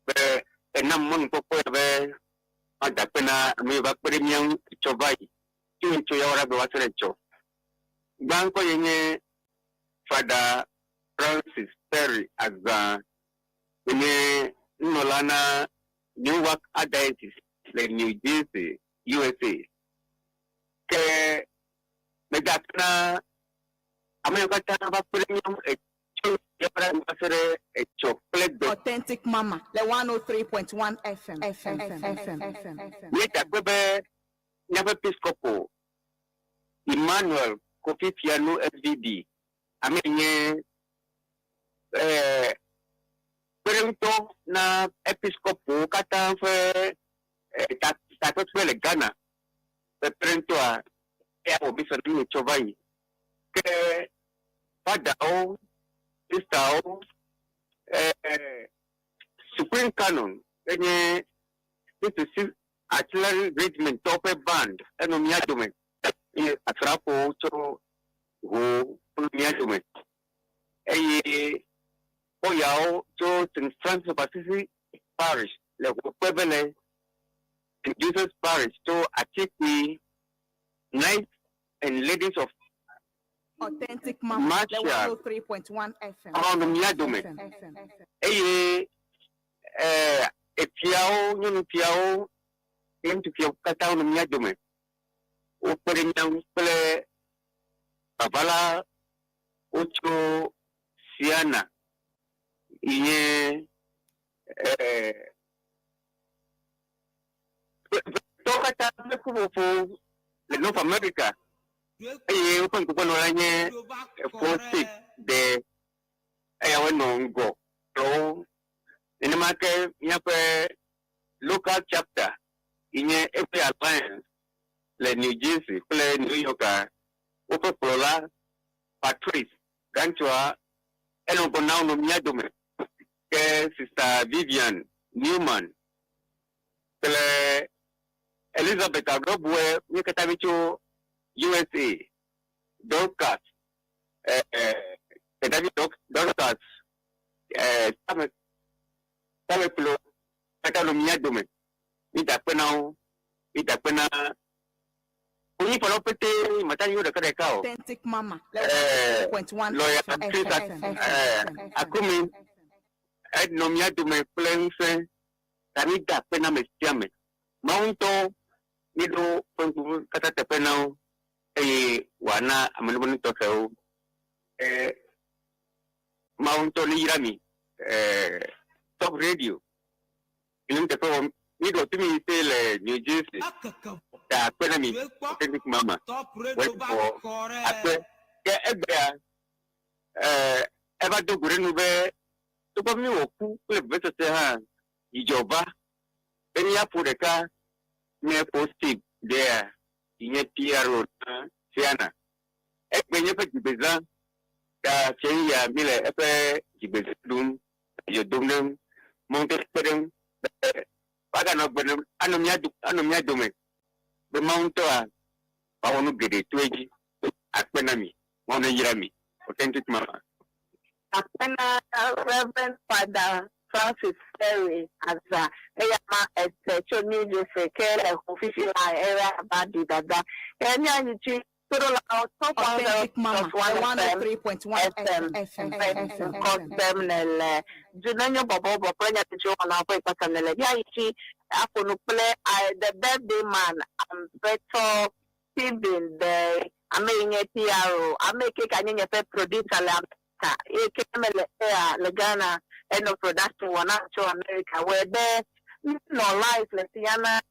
be enam mɔnukpɔkpɔ ya be madakpe na ame yiwo va kpe ɖe mía ŋu tsɔ va yi tso ŋutso ya wɔɖa be va se ɖe tsɔ. Gbãtɔ ye nye Fada Francis Perry Azã nye nunɔla na Newark Archdiocese le New Jersey, USA. Ke meda akpe na ame yiwo katã va kpe ɖe mía ŋu etso ya wɔɖa be va se ɖe etsɔ kple gbe. Authentic Mama le 103.1 FM. FM. FM. FM. Míeda akpe be míaƒe episcopo Emmanuel Kofi Fianu SVD ame yi nye eh, kpeɖeŋutɔ na episcopowo katã ƒe eh, ta- takpekpe le Ghana ƒe kpeɖeŋutɔa eya wɔ bishop na mí tsɔ va yi. Ke fadawo, sistawo, eh, Supreme Canon enye 66 Artillery Regiment tɔwo ƒe band enɔ mía dome eye asrafowo tso ho nɔ mía dome eye kɔyawo tso St. Francis of Assisi Parish le Ho Kpebele, St. Joseph's Parish tso Atikpui, Knights and Ladies of Authentic Mama le Marshall 103.1 FM. nɔ mía dome FM. FM. eye eh, efiawo, nyɔnufiawo kple ŋutsufiawo katã wonɔ mía dome. Wokpe ɖe mía ŋu kple vavala wotso Siana yi nye eh, tɔwo katã ƒe ƒuƒoƒo le North America eye woƒe ŋgɔgbenɔla nye Radio va kɔ Four ɖe. State de eyawoe nɔ ŋgɔ kplɔ Nenema ke míaƒe local chapter yi nye Every Alliance le New Jersey kple New York a woƒe kplɔla Patrice Gantua enɔ ŋgɔ na wo nɔ mía dome. Ke Sister Vivian Newman kple Elizabeth Agɔbue mí katã mi tso USA, Dorcas, eh, eh, David Dorcas, eh, Tame Tameklo katã nɔ mía dome. Mi da akpe na wo, mi da akpe na onyifɔlawo pete mata yiwo ɖeka ɖeka o. Authentic Mama le Eh, 103.1 lawyer FM. Chris FM. eh, FM. Akumi enɔ mía dome kple ŋusẽ ta mi da akpe na ame sia ame. Mawu ŋutɔ míɖo ƒe ŋkume katã teƒe na wo eye wòana amenuveve tɔxɛwo. Eh, Mawu ŋutɔ ne yra mi. Eh, Top Radio. Kile nuteƒe wɔm Mi ɖo fi mi se le New Jersey. Ekeke vɔ. Ta akpe na mi. Tue kpɔ. Authentic Mama. Top Radio Wait va for xɔ ɖe. akpe. Ke egbea ɛɛ eva do go ɖe nu be togbɔ be mi wɔ ku kple vevesese hã dzidzɔ va be míaƒo ɖeka míaƒo Steve ɖea yi nye PRO na Siana. Egbe nye eƒe dzigbezã ta fia ya mi le eƒe dzigbezã ɖum dzidzɔ dom ɖem mɔ ŋutɔ kpe ɖem be woaganɔ gbe ɖem anɔ mía do anɔ mía dome be Mawu ŋutɔa wòawɔ nu geɖe to edzi akpe na mi Mawu ne yra mi Authentic Mama. Akpena Reverend Father Francis Ferry Aza eya ma ese tso New Jersey ke le xɔ fifi la eya ba di dada. Ke míayi tsi toɖolawo top one zero Authentic Mama, dot one the FM 103.1 FM FM. FM. FM. ŋkɔ sem ne le dunenyo bɔbɔbɔ kple nyatitsiwo wɔna ƒe kpasem ne le míayi tsi aƒo nu kple the birthday man Ampetɔ Stephen the ame yi nye PRO ame yi ke ka nye nye ƒe producer le America eye ke me le air le Ghana enɔ production wɔna tso America wɔ be nɔ live le Siana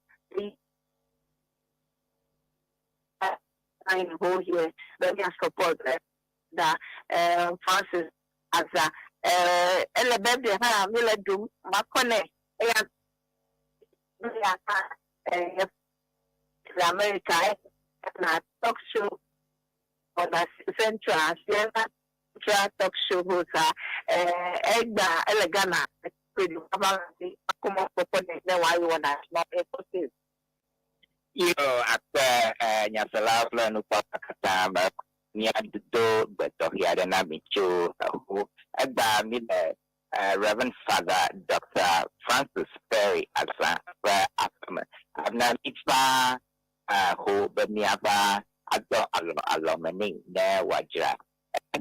nine whole here be mia support da Francis Aza ele birthday hã mi le ɖum makɔ nɛ eya eya hã le America na talk show on Central Siena Central talk show host a egba ele Ghana radio aba akɔmɔ kpɔkpɔ nɛ ne wòayi wɔna na ekɔ Yo akpe nyaselawo kple nukpɔla katã be míado gbe tɔxɛ aɖe na mi tso eho. Egba mi le Reverend Father Dr. Francis Perry Aza ƒe aƒeme. Abna mi va ho be míava adɔ alɔ alɔme nɛ ne wòadzra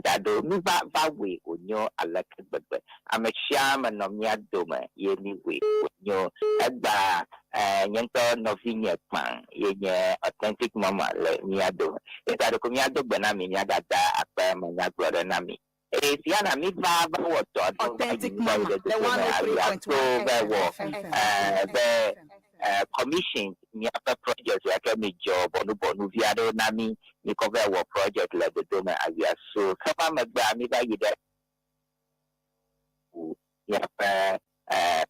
da ɖo. Mi va va wɔe wònyo aleke gbegbe. Ame sia ame nɔ mía dome ye mi wɔe wònyo. Egba nye ŋutɔ nɔvinye kpã ye nye Authentic Mama le mía dome. Eta ɖeko míado gbe na mi míagada akpe me nyagblɔ ɖe na mi. Eye Siana mi va va wɔ dɔ aɖewo va yi Authentic mi va yi Mama, ɖe the dodome aviato 103.1 va wɔ FM. Be commission míaƒe project ya ke mi dzɔ bɔnubɔnuvi aɖewo na mi mi kɔ va wɔ project le dodome avia so xefa megbea mi va yi ɖe míaƒe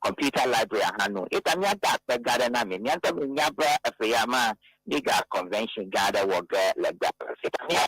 computer library hã nu eta míada akpe gã aɖe na mi mía ŋutɔ mi nya be eƒe ya ma mi ga convention gã aɖe wɔ ge le gbea eta mía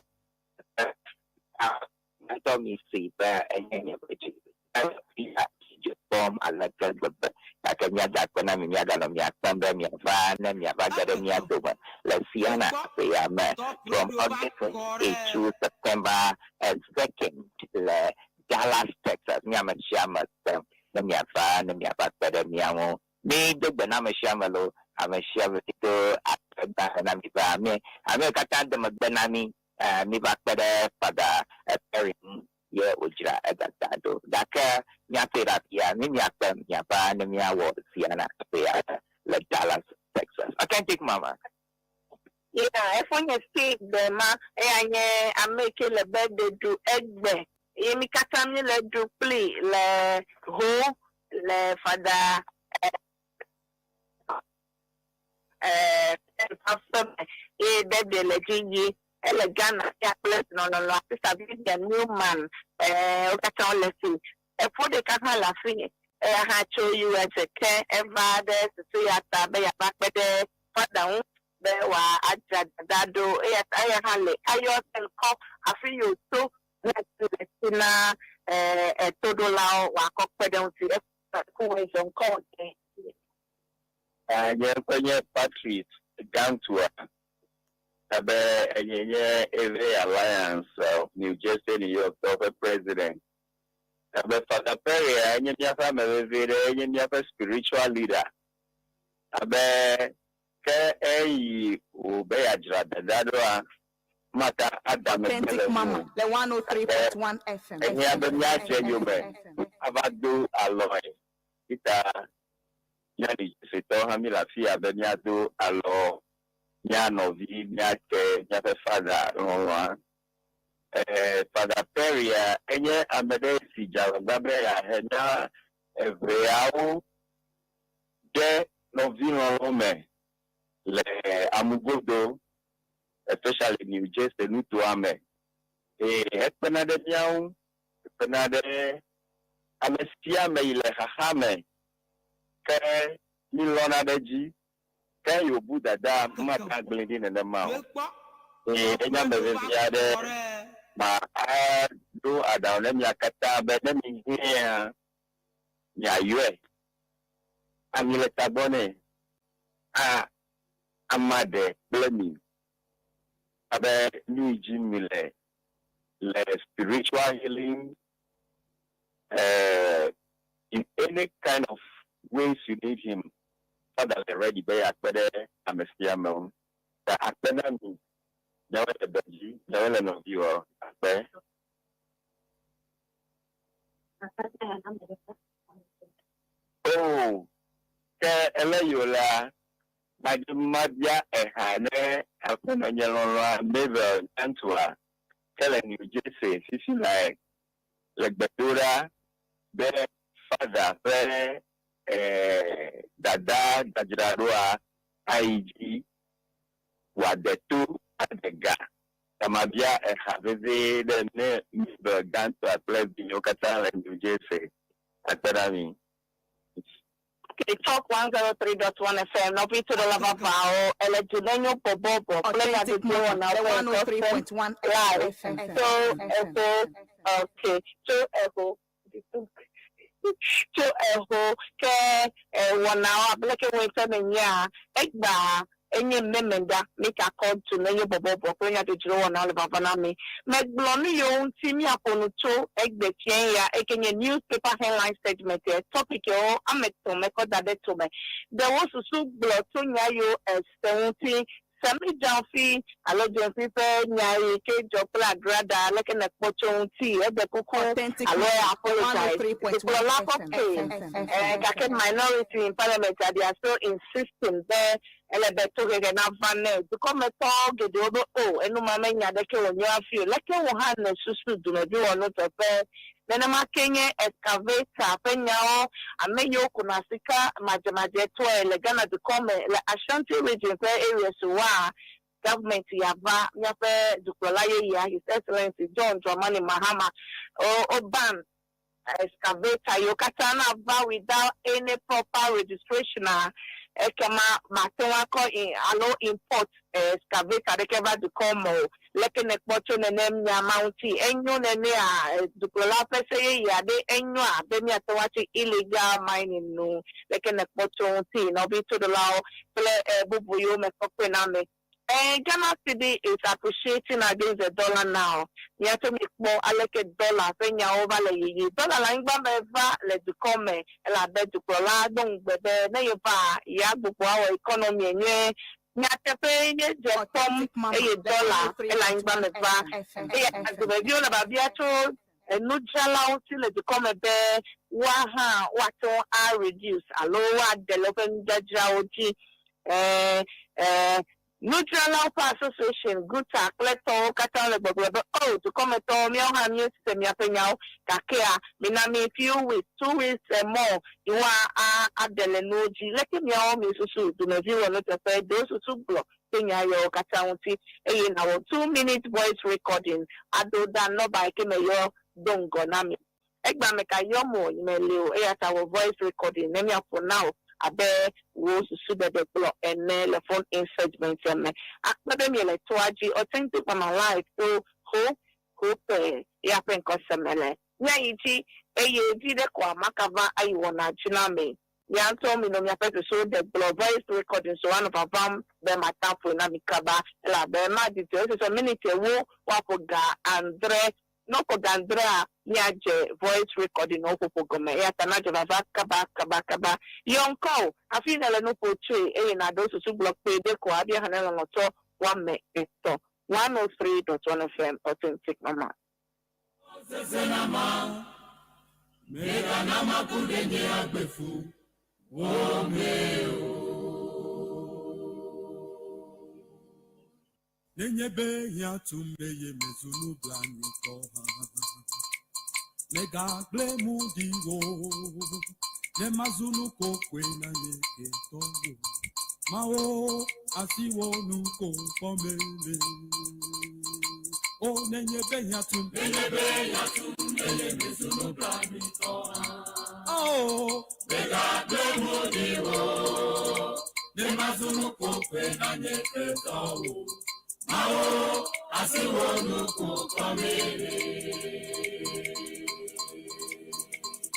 ŋutɔ mi si be enye nye ƒe dzi dzidzɔ kpɔm aleke gbegbe gake míada akpe na mi míaganɔ mia kpem be miava ne miava ge ɖe mía dome le Siena ƒe ya me Top from Radio va August xɔ 28 ɖe. to September 2nd le Dallas, Texas. Mi ame sia ame kpem ne miava ne miava kpe ɖe mía ŋu. Mi do gbe na ame sia ame lo ame sia ame si do akpe gã na mi va ame ame katã de megbe na mi mi va kpe ɖe Fada Perry ŋu ye wòdzra edada ɖo gake míaƒe ɖe afia mi miakpe miava ne miawɔ Siena ƒe ya le Dallas, Texas. Authentic Mama. Yeah, efo nye Steve Dema eya nye ame yi ke le birthday ɖu egbe ye mi katã mi le ɖu kpli le ho le Fada aƒeme ye birthday le dzi yi ele Ghana ya kple nɔnɔnɔ Sister Vivian Newman wo katã wole fi efo ɖeka hã le afi eya hã tso USA ke eva ɖe susu ya ta be yeava kpe ɖe fada ŋu be wòa adzra dada ɖo eya ta eya hã le ayɔ eƒe ŋkɔ hafi yi wòtso le le si na etoɖolawo wòakɔ kpe ɖe ŋuti eku zɔ ŋkɔ wòde. Nye ŋkɔ nye Patrice Gantua. Abe enye nye Eve Alliance of New Jersey, New York tɔwo ƒe president. Abe Father Perry enye míaƒe ame vevi ɖe, enye míaƒe spiritual leader. Abe ke eyi wò be yeadzra dada ɖoa, mata ada megbe le Authentic ŋu. Mama, the 103.1 FM. Ehiã be míadze yome ava do alɔe. Ita mía New hã mi le afi ya be míado alɔ mía nɔvi, míate míaƒe fada lɔlɔa. Fada Perry ya enye ame ɖe si dze agbagba be yeahe mía eveawo ɖe Nɔvilɔlɔ̃ me le amugodo, especially New Jersey nutoa me. Eye ekpena ɖe mía ŋu, ekpena ɖe ame sia ame yi le xaxa me ke mílɔ̃na ɖe edzi. Ke yewobu dada mate agblẽ ɖi nenema o. Eye enye ame vevi aɖe ma aɖo aɖaŋu ne mia katã be ne mihiãa, miayɔe. Ami le tagbɔ nɛ. A ama ɖe kple mi abe nu yi dzi mile le spiritual healing eh, in any kind of ways you need him, Father le ready be yeakpe ɖe ame sia ame ŋu. Ta akpe na mi, miawoe le dɔ dzi, miawoe le nɔviwɔ, akpe. Oh, ke ele yi la, madze mabia eha ne aƒenɔnye lɔlɔ̃a Mabel Nyantua ke le New Jersey fifi lae le gbe do ɖa be Father ƒe eh, dada dzadzraɖoa ayi dzi wòade to ade ga. Ta mabia eha vevie ɖe ne Mabel Gãtɔa kple vinyewo katã le New Jersey. Akpe na mi. Okay, Talk 103.1 FM, nɔvi toɖela vavãwo, ele du ne nyo bɔbɔbɔ kple Authentic nyadodoe Mama, wɔnawo le ƒe ŋkɔsem 103.1 live. FM. Tso eho, okay, tso eho, tso eho ke wɔnawo abe leke woe ne nyea, egbea enye memenda mikakɔ du ne nyo bɔbɔbɔ kple nyadzodzro wɔnawo le vava na mi. Megblɔ nu yiwo ŋuti míaƒo nu tso egbe fia ya eke nye newspaper headline segment yɛ topic yewo ame etɔ̃ mekɔ da ɖe tome. Ɖewo susu gblɔ tso nya yiwo ese ŋuti Sammy Gyamfi alo Gyamfi ƒe nya yi ke dzɔ kple Agrada leke nekpɔ tso ŋuti eɖe kuku Authentic alo Mama, apologize. 103.1 Dukplɔla FM. kɔkɔe gake minority in parliament they are still insisting be ele be tohehe nava nɛ. Dukɔmetɔ geɖewo be o enuma menya ɖeke wònye hafi o. Leke wò hã ne susu dumevi wɔ nuteƒe nenema ke nye excavator ƒe nyawo ame yiwo kuna sika madzemadzetɔe le Ghana dukɔ me le Ashanti Region ƒe areas wa government yava míaƒe dukplɔla yeyea His Excellency John Dramani Mahama o o ban excavator yiwo katã nava without any proper registration a ekema mate ŋu akɔ in alo import excavator ɖeke va dukɔ me o. Leke nekpɔ tso nenem nya ma ŋuti enyo nenea dukplɔla ƒe se yeye aɖe enyo abe míate ŋu atsi illegal mining nu leke nekpɔ tso ŋuti nɔvi toɖolawo kple bubu yiwo me kpɔkpɔe na me. Ghana cedi is appreciating against the dollar now. Míato mi kpɔ aleke dollar ƒe nyawo va le yiyi. Dollar le anyigba me va le dukɔ me elabe dukplɔla do ŋugbe be ne yeva yeagbugbɔ awɔ economy nyuie. Nyateƒe nye dze kpɔm Authentic Mama, eye le dollar ele anyigba me 103.1 va. FM. Eye adumeviwo le babia tso enudzralawo ŋuti le dukɔ me be woa hã woate ŋu a reduce alo woade le woƒe nudzadzrawo dzi. Nudzralawo ƒe association GUTA kple tɔwo katã le gbɔgblɔ be o dukɔmetɔwo míawo hã míese miaƒe nyawo gakea mina mi few weeks 2 weeks more yewoa aɖe le nuwo dzi leke miawo mi susu dumevi wɔ nuteƒe ɖewo susu gblɔ tso nya yawo katã ŋuti eye nawɔ 2 minute voice recording aɖo ɖa nɔba yi ke me yɔ do ŋgɔ na mi egba me ka yɔ mo me le o eya ta wɔ voice recording ne miaƒo na o abe wo susu ɖeɖe gblɔ ene le phone in segment me akpe be mi le toa dzi Authentic Mama live to ho ho pɛ ya ƒe ŋkɔseme le míayi dzi eye dzi ɖe ko amakava ayi wɔna dzi na me mia ŋutɔ mi nɔ miaƒe susuwo ɖe gblɔ voice recording so woanɔ vavam be mata ƒoe na mi kaba elabe madidi o esusɔ miniti ewo woaƒo ga adre nɔkɔ ga adrea míadze voice recording wo ƒoƒo gɔme eya ta nadze vava kaba kaba kaba yɔ ŋkɔ o hafi ne le nu ƒo tsoe eye naɖo susu gblɔ kpe ɖe ko abia hã ne lɔlɔtɔ woame etɔ̃ 103.1 FM, Authentic Mama. Sesenama, megana maku ɖe nye agbe fu wo me o. Nenye be hiã tum eye mezu nublanuitɔ hã, megagblẽ mu ɖi o. Ne mazunu kokwe na nye ketɔwo. Mawo asiwo nu ko kɔmele. O nenye be nyatum. Nenye be nyatum eye mezunu blanitɔ. Oh. Megagbe mo di wo. Ne mazunu kokwe na nye ketɔwo. Mawo asiwo nu ko kɔmele.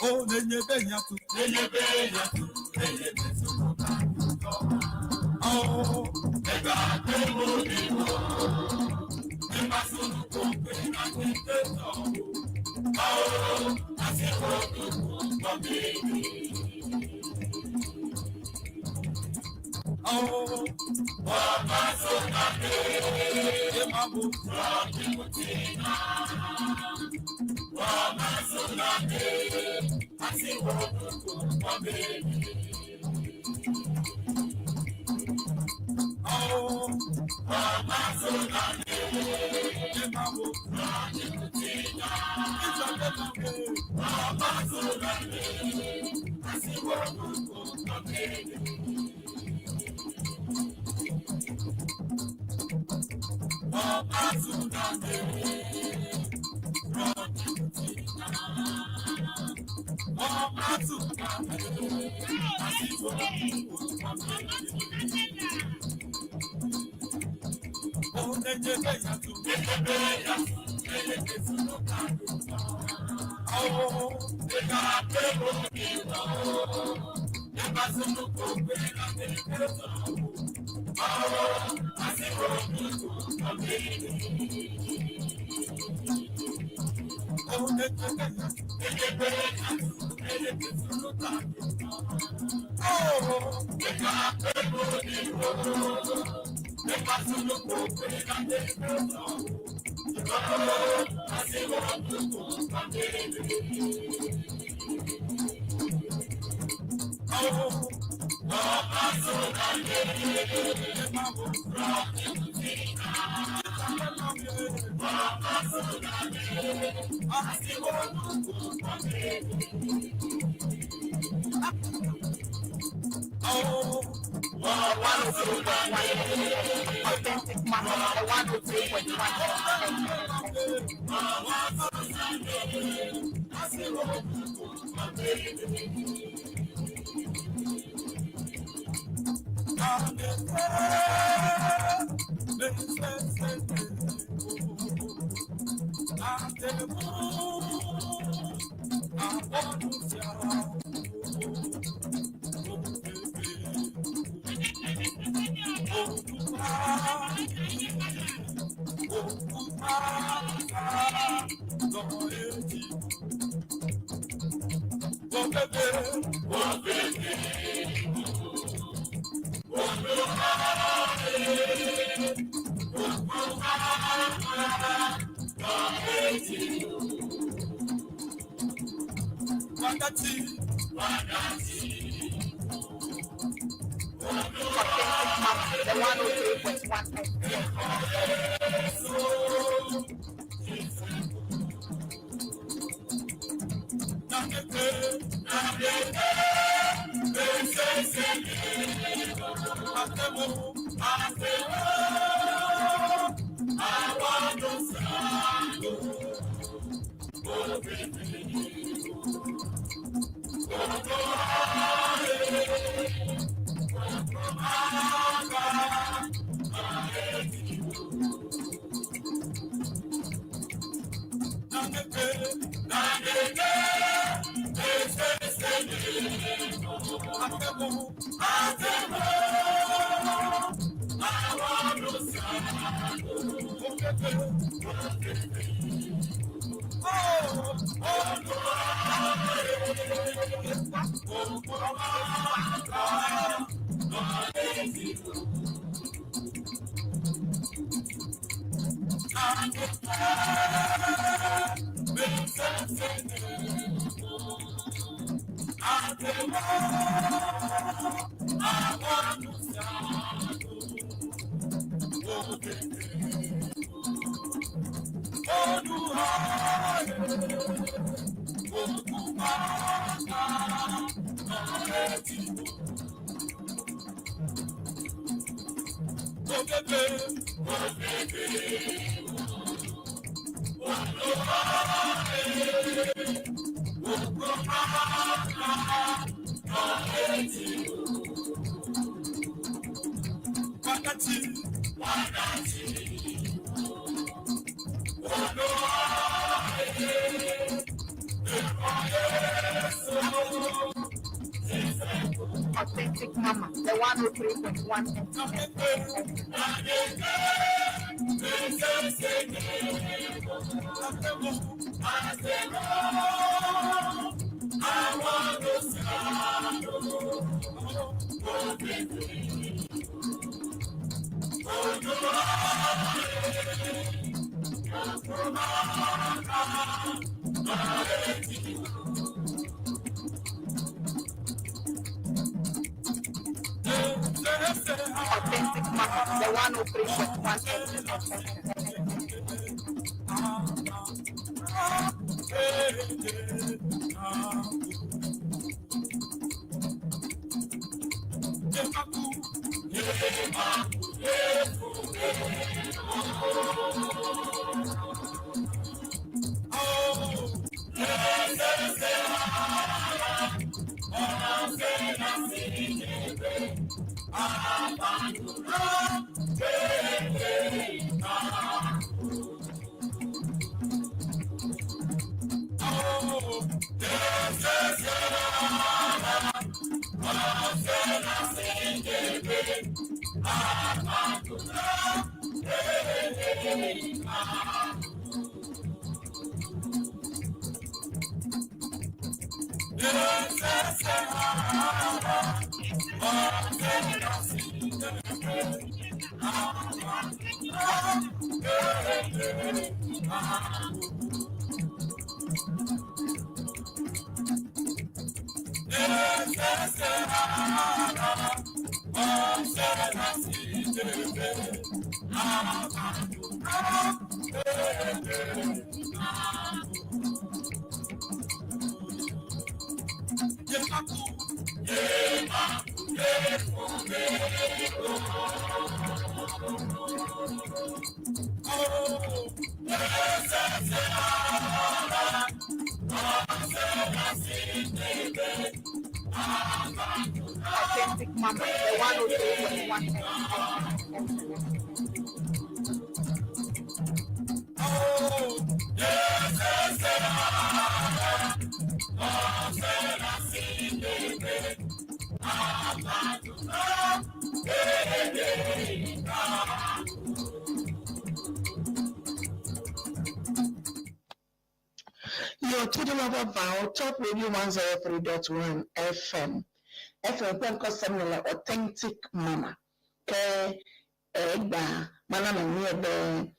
O nenye be nyatum. Nenye be nyatum eye mezunu blanitɔ. Oh. Megagbe mo di wo. Ne mazunu kokwe na nye ketɔwo. Mawo asiwo nu ko kɔmele. Oh. Authentic Mama, the 103.1 Authentic Mama, the 103.1 FM. Authentic Mama, the 103.1 FM. Authentic Mama, the 103.1 FM. Authentic Mama, the 103.1 FM. Your total lover vow, Top Radio 103.1 FM. FM kpɛnkɔ sɛm le Authentic Mama. Ke egba mana na nyɛ bɛ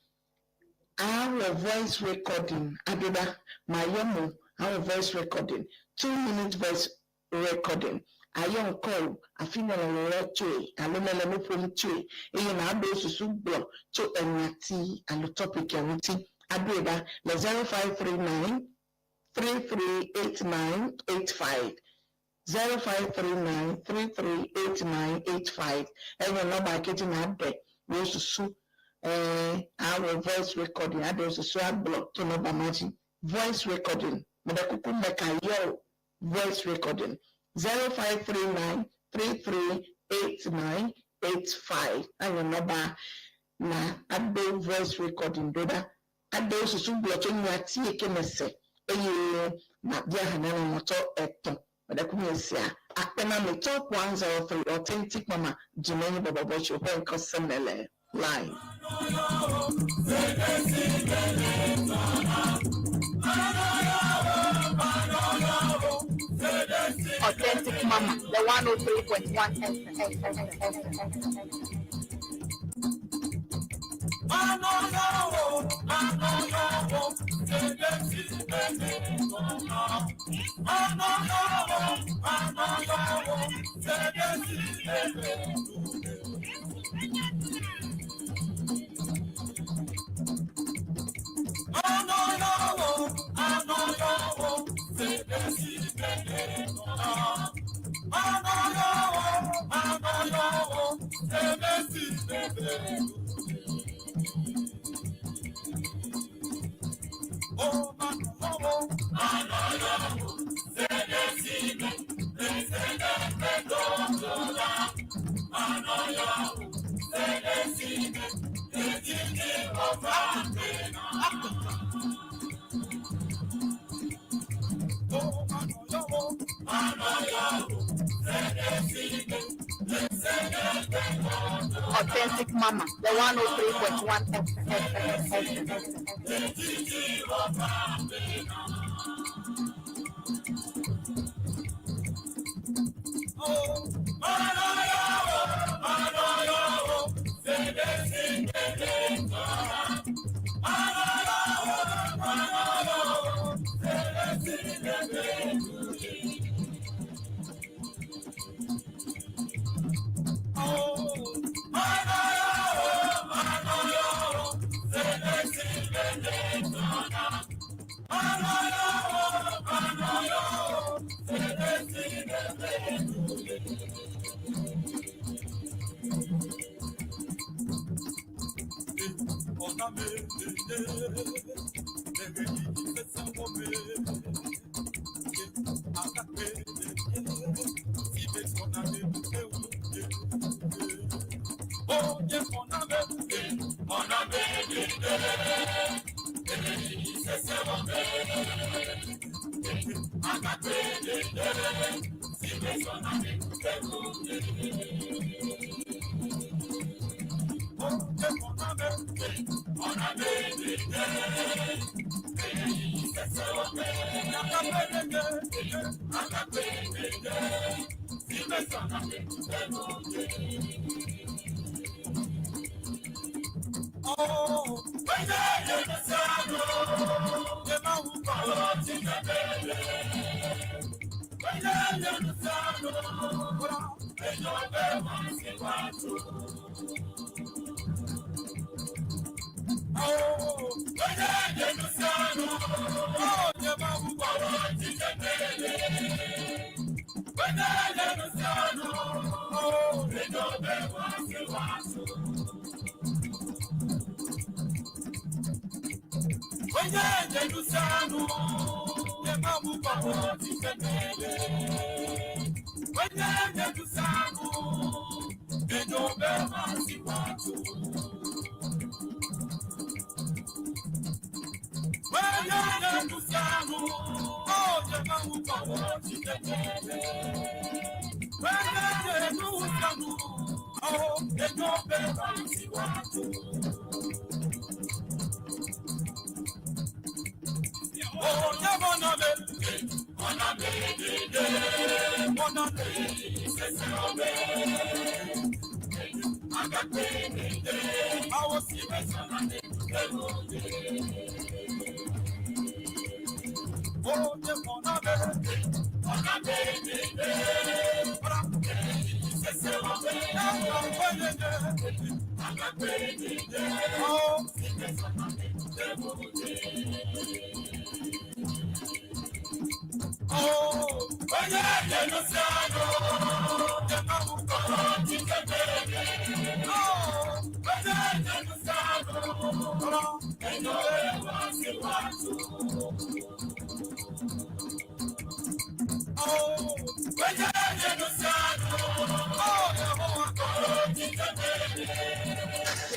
awɔ voice recording adoda ma yɔ mo awɔ voice recording 2 minute voice recording ayɔ nkɔl afi nɛlɛ lɔlɔ tsoe alo nɛlɛ nuƒom tsoe eye na ado susu gblɔ tso enyati alo topic ya ŋuti adoe ɖa le 0539 338985 0539 338985 ɛnyɛ nɔba akedzi na abɛ wosusu awɔ voice recording adɛ osusu agblɔ to nɔba ma dzi voice recording mɛdɛ kuku mɛka yɔ voice recording 0539 338985 ɛnyɛ nɔba na adɛ voice recording do ɖa adɛ osusu gblɔ tso nyati yi ke me se eye na bia hã na lɔlɔtɔ etɔ̃ mɛdɛ kuku mɛ sia akpɛname Top 103 Authentic Mama dzimɛnyi bɔbɔbɔ tso ƒe ŋkɔ sɛm le live. Authentic Mama, the 103.1 FM. Authentic Mama, the 103.1 FM.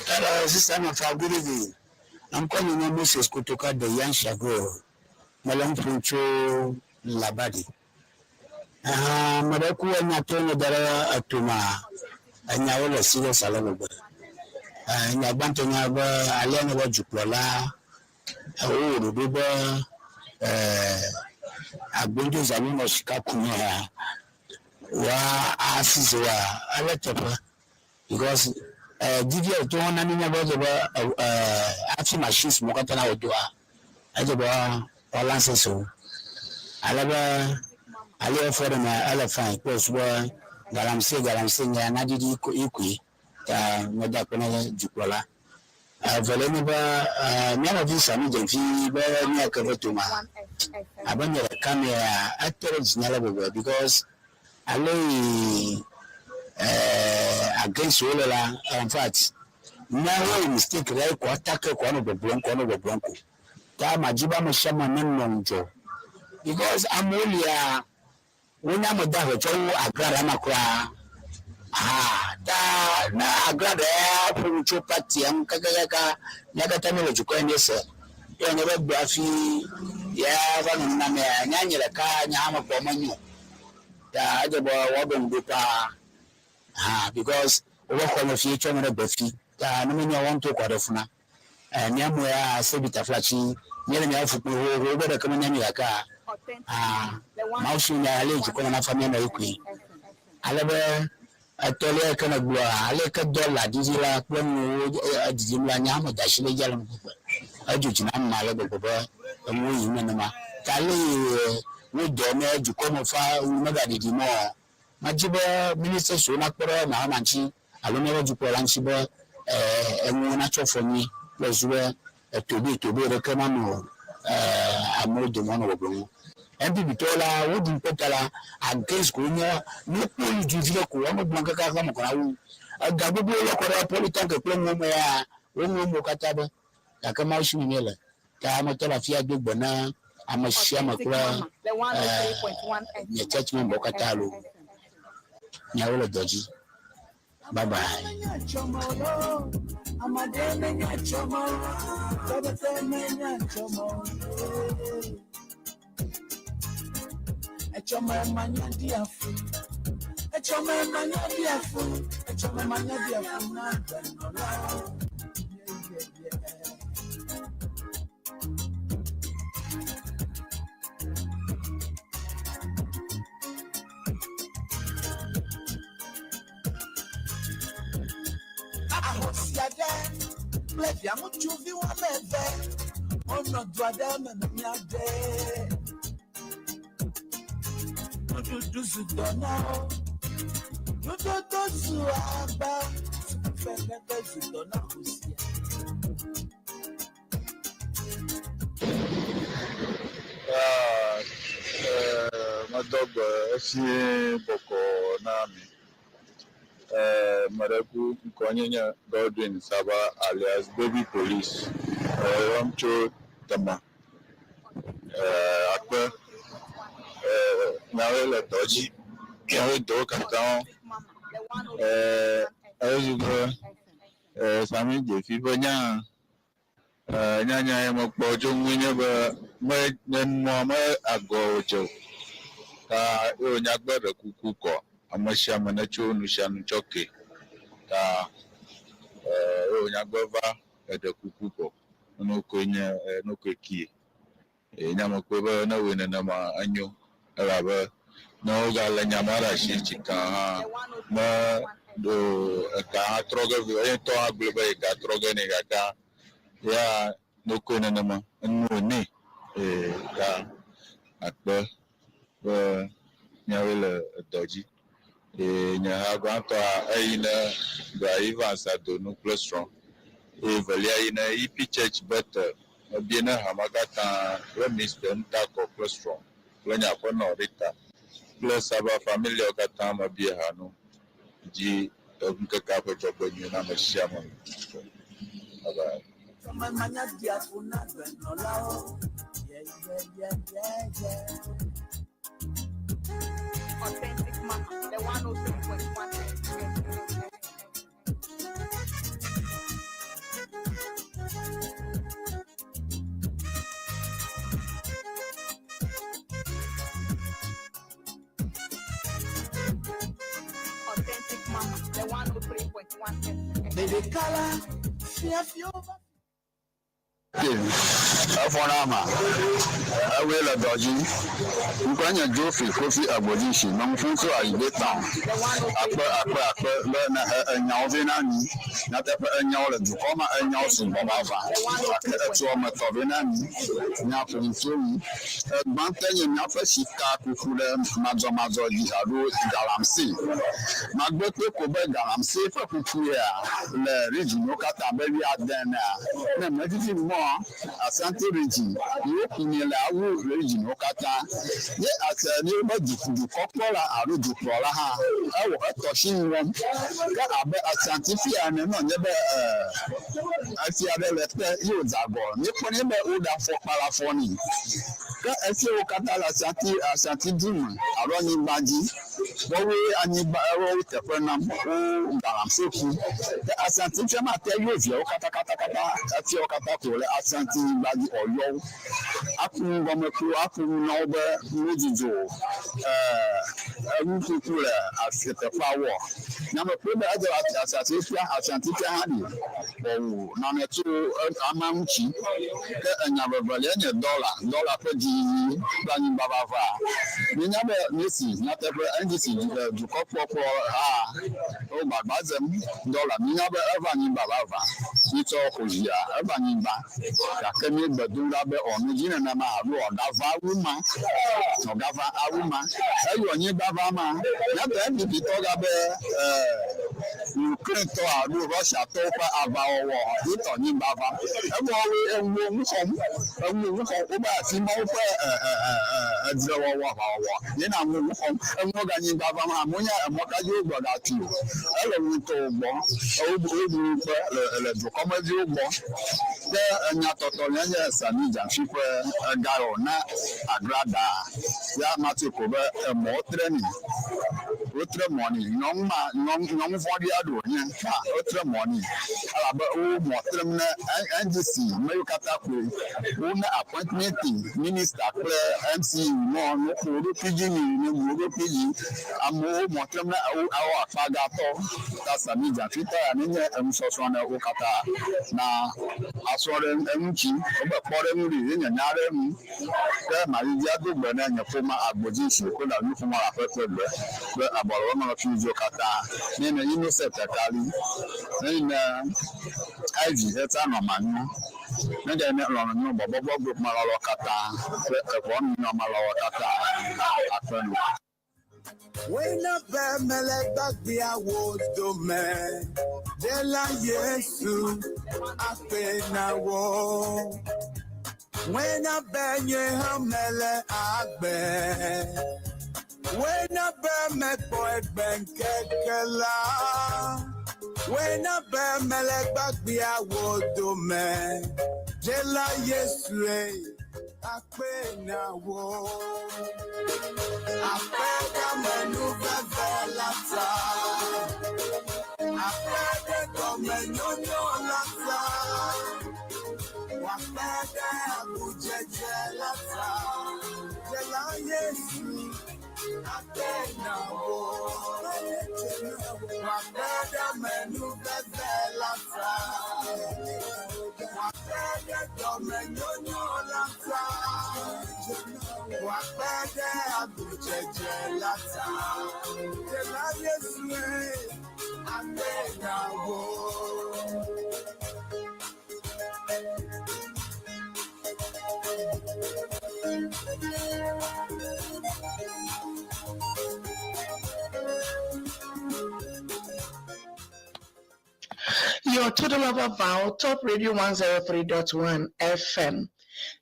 Hello, Sister Mafa, good evening. I'm calling you Moses Kotoka de Yanshago, Malong Puncho Labadi. Madaku anya tono dara atuma anya wala sile salalo ba. Anya gbanto nya ba ale na wa juklola. O rodo ba agbonjo zalu no sika kunye ha. Wa asise wa ale tepa because DVL tó wọn nání ní abọ́jọ́ bá afi machines mọ́ kátà náà wọ́n wa ẹjọ́ bá wọ́n lancers o alẹ́ bá alẹ́ ẹ̀fọ́ dẹ̀ mẹ́ ẹlẹ́ fain kó o sọ galamsey galamsey nyɛ anadidi ikui ta ŋɔdza kpɛnɛ dukplɔla vɛlɛ ni bá mianɔvi sami jɛnfi bɛ miakɛfɛ to ma abe nye ɖeka mea etere dzinya le bɔbɔe because ale yi. eh, against wo le la, in fact, ne wowɔ mistake ɖe ko atake ko anɔ gbɔgblɔm ko anɔ gbɔgblɔm ko. Ta madzi be ame sia ame nenɔ ŋudzɔ because amewo lia wonye ame dahe tsɔ wu agraɖa ma kura. Ha ta ne agraɖa ya ƒo nu tso partia ŋu kakakaka mía katã míele dukɔ ya míese. Ye wònye be gbe hafi ya va nɔ nu na amea, nye nye ɖeka nye hã mekpɔ menyo o. Ta edze be woaɖo ŋu ɖo paa. Ha because woƒe xɔ me fi tsɔ ame ɖe gbe fi. Ta ne menyo woa ŋutɔ kɔ ɖe fu na. Eh, mía mo ya sebita flatsi míele míaƒe fu kpɔm xoxoxo wobe ɖeke menya mí gakea ah, Mawu si nya ale dukɔ me nafa mía nɔewo koe. Ale be etɔ̃lia yi ke nègblɔa, ale ke dɔla didi la kple nuwo edidim la, nye hã meda asi ɖe edzi ale gbegbe. Edzo dzi nam ale gbegbe be enuwo yim nenema. Ta ale yi wodɔ ne dukɔ me fa wu megaɖiɖi mɔ o. Medi be ministers wo nakpɔ ɖe Mahama ŋuti alo míaƒe dukplɔla ŋuti be enuwo natsɔ fɔ nyuie kple zu be etoɖoe toɖoe ɖeke manɔ amewo dome woanɔ gbɔgblɔm o. NPP tɔwo la, woɖu ŋukpe ta la, against ko wonye. Ne wokpɔ nu dzi vi ɖe ko woanɔ gblɔm kakaka me ko nawu. Ega gbogbo lɔ kɔ ɖe polytank kple nuwo me ya, woŋlɔ nuwo katã be gake Mawu si me míele. Ta ametɔ le afia do gbe na ame sia ame kple nye church memberwo katã loo. Miawo le dɔ dzi. Bye bye. Ahosi aɖe kple viaŋutsuvi woame eve wonɔ du aɖe me mimi aɖe. Nuɖuɖu zu dɔ na wo, nudodo zu agba, sukufexexe zu dɔ na ahosia. Medɔ gbe efie bɔkɔ na mi. Meɖe ku ŋkɔnye nye Godwin Saba alias Baby Police. Eyɔm tso Tema. Akpe miawoe le dɔ dzi. Miawoe dɔwo katã. Ezu be Sami Dzefi ƒe nya Nyanya ye mekpɔ tso ŋue nye be me nye nua me agɔ wòdze o. Ta ye wònya gbe ɖe kuku kɔ ame sia ame netso nu sia nu tsɔ ke. Ta ye wònya gbe va eɖe kuku kɔ. Nukoe nye nukoe kie. Eye nye mekpɔe be ne ewɔe nenema enyo elabe ne wogale nya ma ɖe asi tsika hã me ɖo eka hã trɔ ge vɛ. Eye ŋutɔ hã gblɔe be yeka trɔ ge nɛ gake ya nokoe nenema enu wònɛ eye ta akpe be míawoe le edɔ dzi. Eye nye hã gbãtɔa eyi ne Bra Evans Adonu kple srɔ̃ eye evelia yi ne EP Church Bethel. Mebia ne hame katã kple Mister Ntakɔ kple srɔ̃ kple nye aƒenɔ Rita kple Saba familiawo katã mebia ha no dzi ŋkekea ƒe dzɔgbenyui na ame sia ame. Bye bye. Authentic Mama, the 103.1 Authentic Mama, the 103.1 Gbe ɖeka la, fiafiwo va. Efɔ na ama. Ewoe le dɔ dzi. Ŋkɔe nye Geoffrey Kofi Agbodinsi. Meŋu tso Ayigbe Town. Akpe akpe akpe be nehe enyawo vɛ na mi. Nyateƒe enyawo le dukɔ ma enyawo sugbɔ vavã. Gake etso ame tɔ vɛ na mi. Míaƒo nu tso ŋu. Egbãtɔe nye míaƒe sika kuku ɖe madzɔmadzɔ dzi alo galamsey. Magblɔ kpe ko be galamsey ƒe kuku ya le regionwo katã be wuiade enea, ne medidi mɔ Asante Ashanti region yewo kunɛ le awu region wo katã. Ye ase ne wobe dukɔkplɔla alo dukplɔla hã ewɔ etɔ si nu wɔm. Ke abe Ashanti fia ene ne wònye be efia ɖe le te ye wòdze agɔ. Míekpɔnɛ be woɖe afɔkpa le afɔ nɛ. Ke efiawo katã le Ashanti Ashanti du me alo anyigba dzi. Woawoe anyigba woawoe teƒe nam wo galamsey kum. Ke Ashanti fia mate yɔ viawo katakatakata efiawo katã ko le Ashanti nyigba dzi ɔyɔ wo. Aku nu gɔme ku aƒo nu na wo be wodzudzɔ enukuku le afi teƒea wɔ. Nyamekpɔe be edze Ashanti fia Ashanti fia hã ɖi wɔwu nane tso amea ŋuti. Ke enya vevelia nye dɔla, dɔla ƒe dziyiyi kple anyigba vava. Míenya be míesi nyateƒe NDC dukɔkpɔkplɔ ha wo gbagba dzem dɔla. Míenya be eva anyigba vava. Míetsɔ xɔ zia eva anyigba gake míegbe dom ɖa be ɔnu dzi nenema alo ɔgava awu ma, ɔgava awu ma. Eyi anyigba va ma, míate NPP tɔ ga be Ukraine tɔ alo Russia tɔwo ƒe aʋawɔwɔ ye tɔ anyigba va. Evɔ woe enuwo ŋu xɔm, enuwo ŋu xɔm wobe afi ma woƒe edzrewɔwɔ aʋawɔwɔ ye na nuwo ŋu xɔm. Enuwo ga anyigba va ma, amewo nya emɔ ka dzi wogblɔ ɖa tui o. Ele ŋutɔwo gbɔ, woɖu ŋukpe le dukɔmeviwo gbɔ. Ke enya tɔtɔlia nye Sami Gyamfi ƒe egayɔ na Agrada ya mati ko be emɔwo tre nɛ. Wotre mɔ nɛ. Nyɔnu ma nyɔnu vɔ̃ɖi aɖe wònye ta wotre mɔ nɛ elabe wo mɔ trem ne NDC me yiwo katã koe wona appointment minister kple MC nɔ nuƒo wo ɖokui dzi nɛ ne bu wo ɖokui dzi. Amewo mɔ trem ne awɔ akpa gatɔ ta Sami Gyamfi tɔ ya nenye enusɔsrɔ̃ ne wo katã na asrɔ̃ ɖe eŋuti. Wobe kpɔ ɖe ŋu ɖi ye nye nya ɖe ŋu. Ke mayidzia do gbe ne nye ƒome agbodzi si ko ɖe nuƒomɔ le aƒe kple gbe kple abɔlɔlɔmenɔfiwo katã. Ne ne Innocent Kali, ne ne Ivy etsa nɔ manyo, ne ɖe ne lɔlɔnyo bɔbɔbɔ group malɔlɔ katã kple eʋɔ nunɔmalɔwɔ katã akpe nu. Wena be mele gbagbeawo dome, ɖela Yesu akpe na wo. Wena be nye hã mele agbe, wena be mekpɔ egbe ŋkeke la. Wena be mele gbagbeawo dome, ɖela Yesu akpe na wo. Akpe ɖe amenuveve la ta. Akpe ɖe dɔmenyonyo la ta. Wòakpe ɖe agudzedze la ta. Ɖela Yesu akpe na wo. Wòakpe ɖe amenuveve la ta. Wòakpe ɖe dɔmenyonyo la ta. Wòakpe ɖe agudzedze la ta. Ɖela Yesu akpe na wo. Your Total Lover Vow, Top Radio 103.1 FM.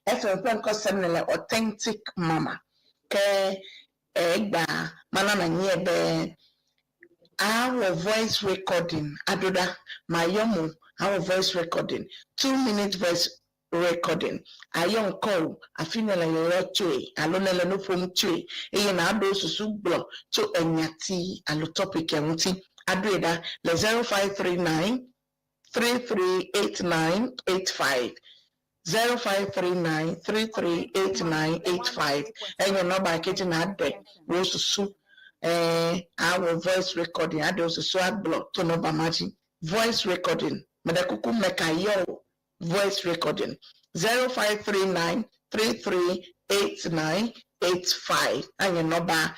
FM ƒe ŋkɔ sem le Authentic Mama. Ke egba mana na nye be awɔ voice recording adoda mayɔ mo awɔ voice recording 2 minute voice recording ayɔ ŋkɔ o afi ne le yɔyɔ tsoe alo ne le nu ƒom tsoe eye na aɖo susu gblɔ tso enyati alo topic ya ŋuti aɖoe ɖa le 0539 338985 0539 338985 enye nɔmba keji na aɖe wo susu awɔ voice recording aɖe wo susu agblɔ to nɔmba ma dzi. Voice recording mɛɖe kuku mɛka yɔ o. Voice recording 0539 338985 enye nɔmba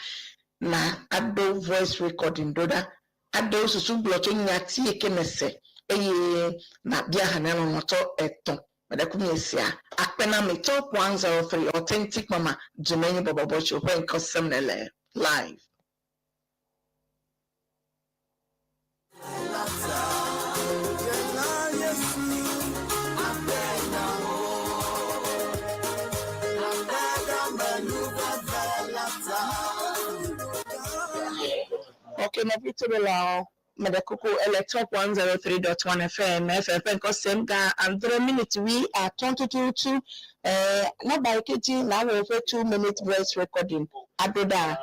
na aɖo voice recording ɖo ɖa aɖe wo susu gblɔ tso nyati yi ke ne se eye na bia hã lɔlɔtɔ etɔ̃ mɛɖe kuku mi sia akpe na mi. Top 103 Authentic Mama dzumenyi bɔbɔbɔ tso ƒe ŋkɔ sem ne le live. Ɖela Yesu akpe na wo. Nɔvi toɖolawo, meɖe kuku ele Top 103.1 FM, FM ƒe ŋkɔ sem ga adre miniti wuiatɔ̃ tututu. Eh, nɔmba yi ke dzi nàwɔ woƒe 2 minute voice recording aɖo ɖa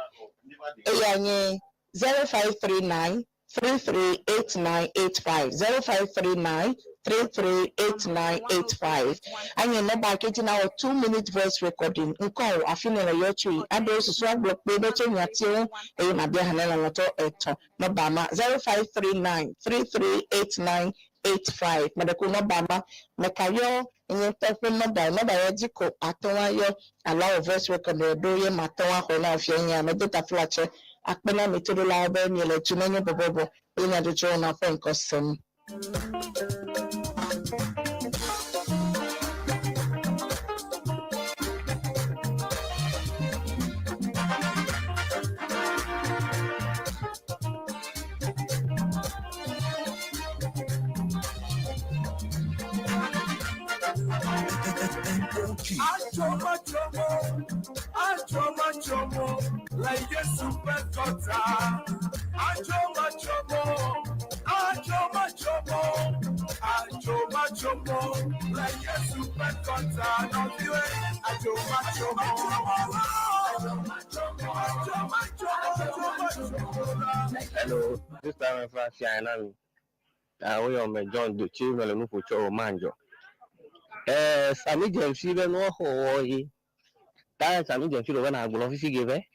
eya nye 0539 338985, 0539 338985. Anye nɔmba yi ke dzi nawɔ 2 minute voice recording. Ŋkɔ afi ne le yɔ tsoe aɖewo susu agblɔ kpe ɖe tso nyatiwo ŋu eye mabia hã ne lɔlɔ̃tɔ etɔ̃. Nɔmba ma 0539 338985. Meɖe ku nɔmba ma meka yɔ nye ŋutɔ ƒe nɔmba nɔmba ya dzi ko ate ŋu ayɔ alo awɔ voice recording ɖo ye mate ŋu axɔe na wò fia nye ame do taflatse akpe na mi toɖolawo be miele tu nenye bɔbɔbɔ eye nyadzɔdzɔwo na ƒe ŋkɔ sem. Achoma chomo, achoma chomo, like Yesu pekota. Achoma chomo, achoma chomo, achoma chomo, like Yesu pekota. No viwe, achoma chomo, achoma chomo, achoma chomo, achoma chomo. Hello, this time if I see I Woyɔ me John Dochi mele nu ƒo tso Manjɔ. Sami Gyamfi be nua xɔwɔ ye. Ta Sami Gyamfi ɖo be na gblɔ fifi ge be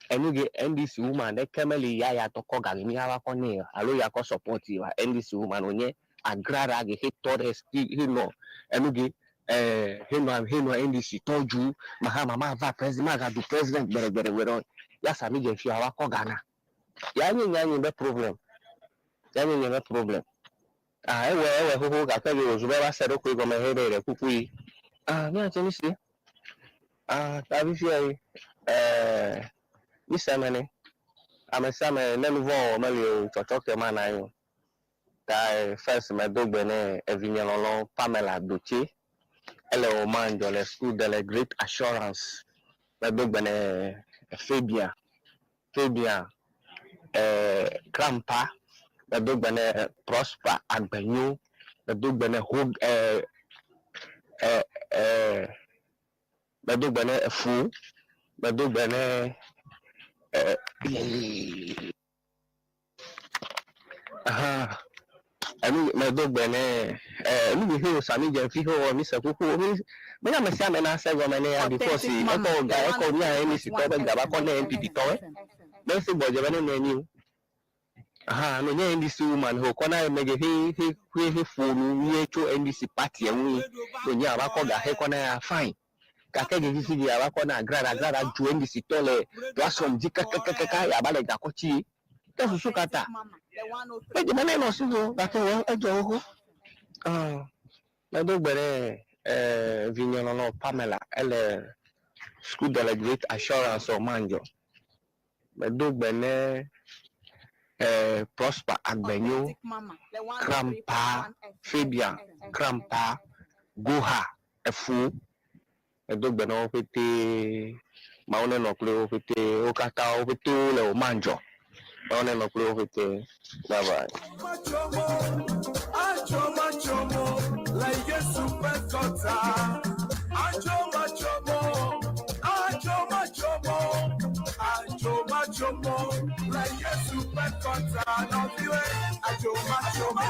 enu ge NDC woman ɖeke meli ya ya tɔ kɔ ga mi ava kɔ nɛ alo ya kɔ support wa NDC woman wònye agrara ge he tɔ ɖe he nɔ enu ge henɔ NDC tɔ dzu Mahama ma va president ma ga du president gbɛrɛgbɛrɛ ya Sami Gyamfi ava kɔ Ghana. Ya nye nya nye be problem. Ya nye nye be problem. Ah, ewɔ xoxo gake ge wòzu be va se ɖokui gɔme he ɖe ɖe kuku yi. Ah, míate nu si. Ah, ta fifia yi. Mi se ame ne. Ame sia ame ne nu vɔ̃ wɔwɔ meli o tsɔtsɔ ke mana anyi o. Ta first medo gbe ne evinye lɔlɔ Pamela Dotse. Ele Oman dzɔ le school de le Great Assurance. Medo gbe ne Fabian. Fabian Krampa. Medo gbe ne Prosper Agbenyo. Medo gbe ne Hog medo gbe ne Efu. Medo gbe ne aha enu medo gbe ne enu bi he Sami Gyamfi he wɔ mi se kuku mi menye ame sia ame na se gɔme ne ya because ekɔ ga ekɔ mia NDC tɔ be gaba kɔ ne NPP tɔwe be se gbɔdze be ne nɔ anyi o. Aha, no nye NDC woman ho kɔ na ame ge he he he he ƒo nu nyuie tso NDC party ŋu yi no nye ava kɔ ga he kɔ na ya fine. Gake ge fifi ge ava kɔ na agrada agrada dzo NDC tɔ le platform dzi kakakakaka yaba le gakɔ tsi ye. Ke susu kata. Medze be ne nɔ si o gake wɔ edzɔ xoxo. Ah, medo gbe ɖe vinye lɔlɔ Pamela ele school de le Great Assurance o Manjɔ. Medo gbe ne Prosper Agbenyo, Krampa, Fabian, Krampa, Goha, Efu. Medo gbe na wo ƒete. Mawu nenɔ kple wo ƒete. Wo katã wo ƒete wole o Manjɔ. Mawu nenɔ kple wo ƒete. Bye bye. Chomo, achoma chomo, like Yesu pekota. Achoma chomo, achoma chomo, achoma chomo, like Yesu pekota. No viwe, achoma chomo,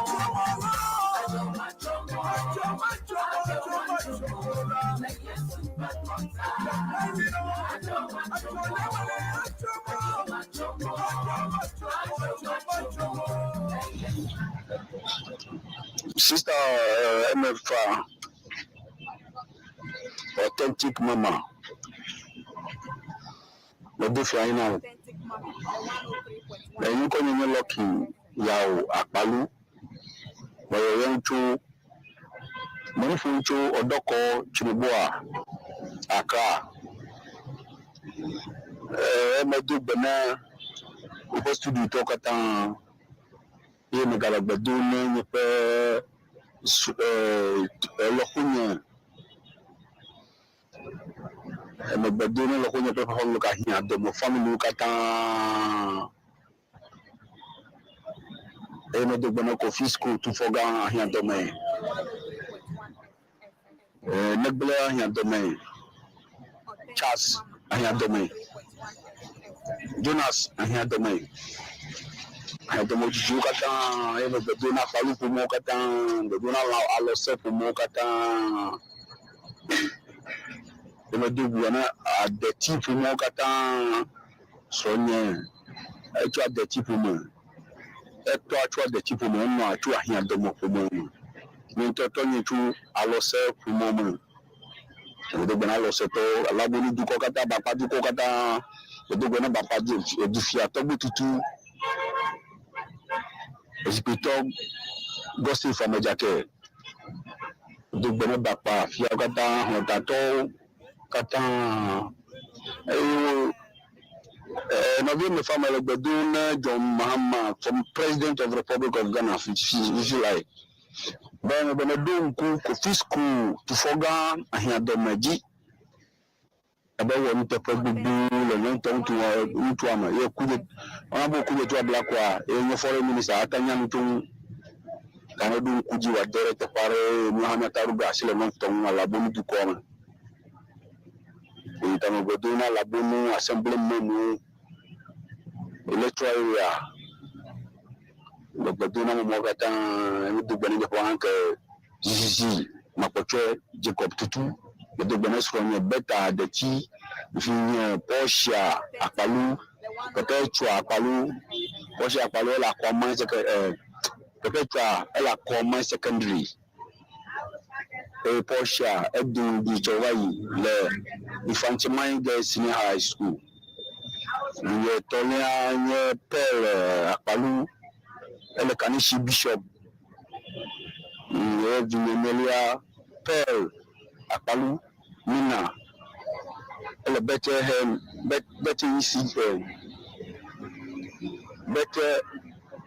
achoma chomo, achoma chomo, achoma chomo, like Yesu pekota. Achoma chomo, achoma chomo, achoma chomo, achoma chomo. Sister MFA, authentic mama. Medo fia yi na wo. Eyi ŋkɔ nye nye Lucky Yawo Akpalu. Meyɔyɔm tso menu ƒom tso Ɔdɔkɔ Tsinoboa, Accra. Medo gbe na woƒe studio tɔwo katã eye megale gbe dom ne nye ƒe su lɔƒonye megbe dom ne lɔƒonye ƒe ƒe kahiã dɔme familiwo katã. Eye medo gbe na Kofi School tufɔgã ahiãdɔme. Ee, Negble ahiãdɔme. Charles ahiãdɔme. Jonas ahiãdɔme. Ahiãdɔme dzidziwo katã eye megbe do na Kpalu ƒomewo katã, gbe do na Alɔse ƒomewo katã. Eye medo gbe na Adeti ƒomewo katã. Srɔ̃nye etso Adeti ƒome. Etɔa tso Adeti ƒome, enɔa tso Ahiãdɔme ƒome me. Nye ŋutɔ tɔnye tso Alɔse ƒome me. Medo gbe na Alɔsetɔwo, Alabonu dukɔ katã, Bakpa dukɔ katã. Medo gbe na Bakpa du, edufia tɔgbuitutu, ezikpuitɔ Gɔsif Amedzake. Medo gbe na Bakpa fiawo katã, hlɔ̃tatɔwo katã. Eye wo nɔvi mefa mele gbe dom na John Mahama from President of Republic of Ghana fifi lae. Be be neɖo ŋku Kofi School tufɔgã ahiãdɔme dzi ebe ewɔ nuteƒe gbogbo le nye ŋutɔ ŋutua me ye ku ɔna be ku to ablakɔa ye nye foreign minister ate nya nu tso ŋu ta neɖo ŋku dzi wòade ɖe teƒe aɖe eye míawo hã míate aɖo asi le ŋutɔ ŋu alabonu dukɔa me. Eye ta megbe do na alabonu assemblymenwo electoral area Le gbedonamemɔwo katã medo gbe na nye ƒe ke zizizi makpɔtsɔe Jacob tutu. Medo gbe na srɔ̃nye Bertha Detsi, vinye Portia Akpalu, Perpetua Akpalu, Portia Akpalu ele Akɔma seke eh, Perpetua ele Akɔma secondary eye Portia edo nyitsɔ va yi le Mfantsiman Girls Senior High School. Vinye etɔ̃lia nye Pearl Akpalu, ele Kaneshie Bishop. Ye vinye enelia Pearl Akpalu Mina, ele Bethlehem, Bethel EC, Bethel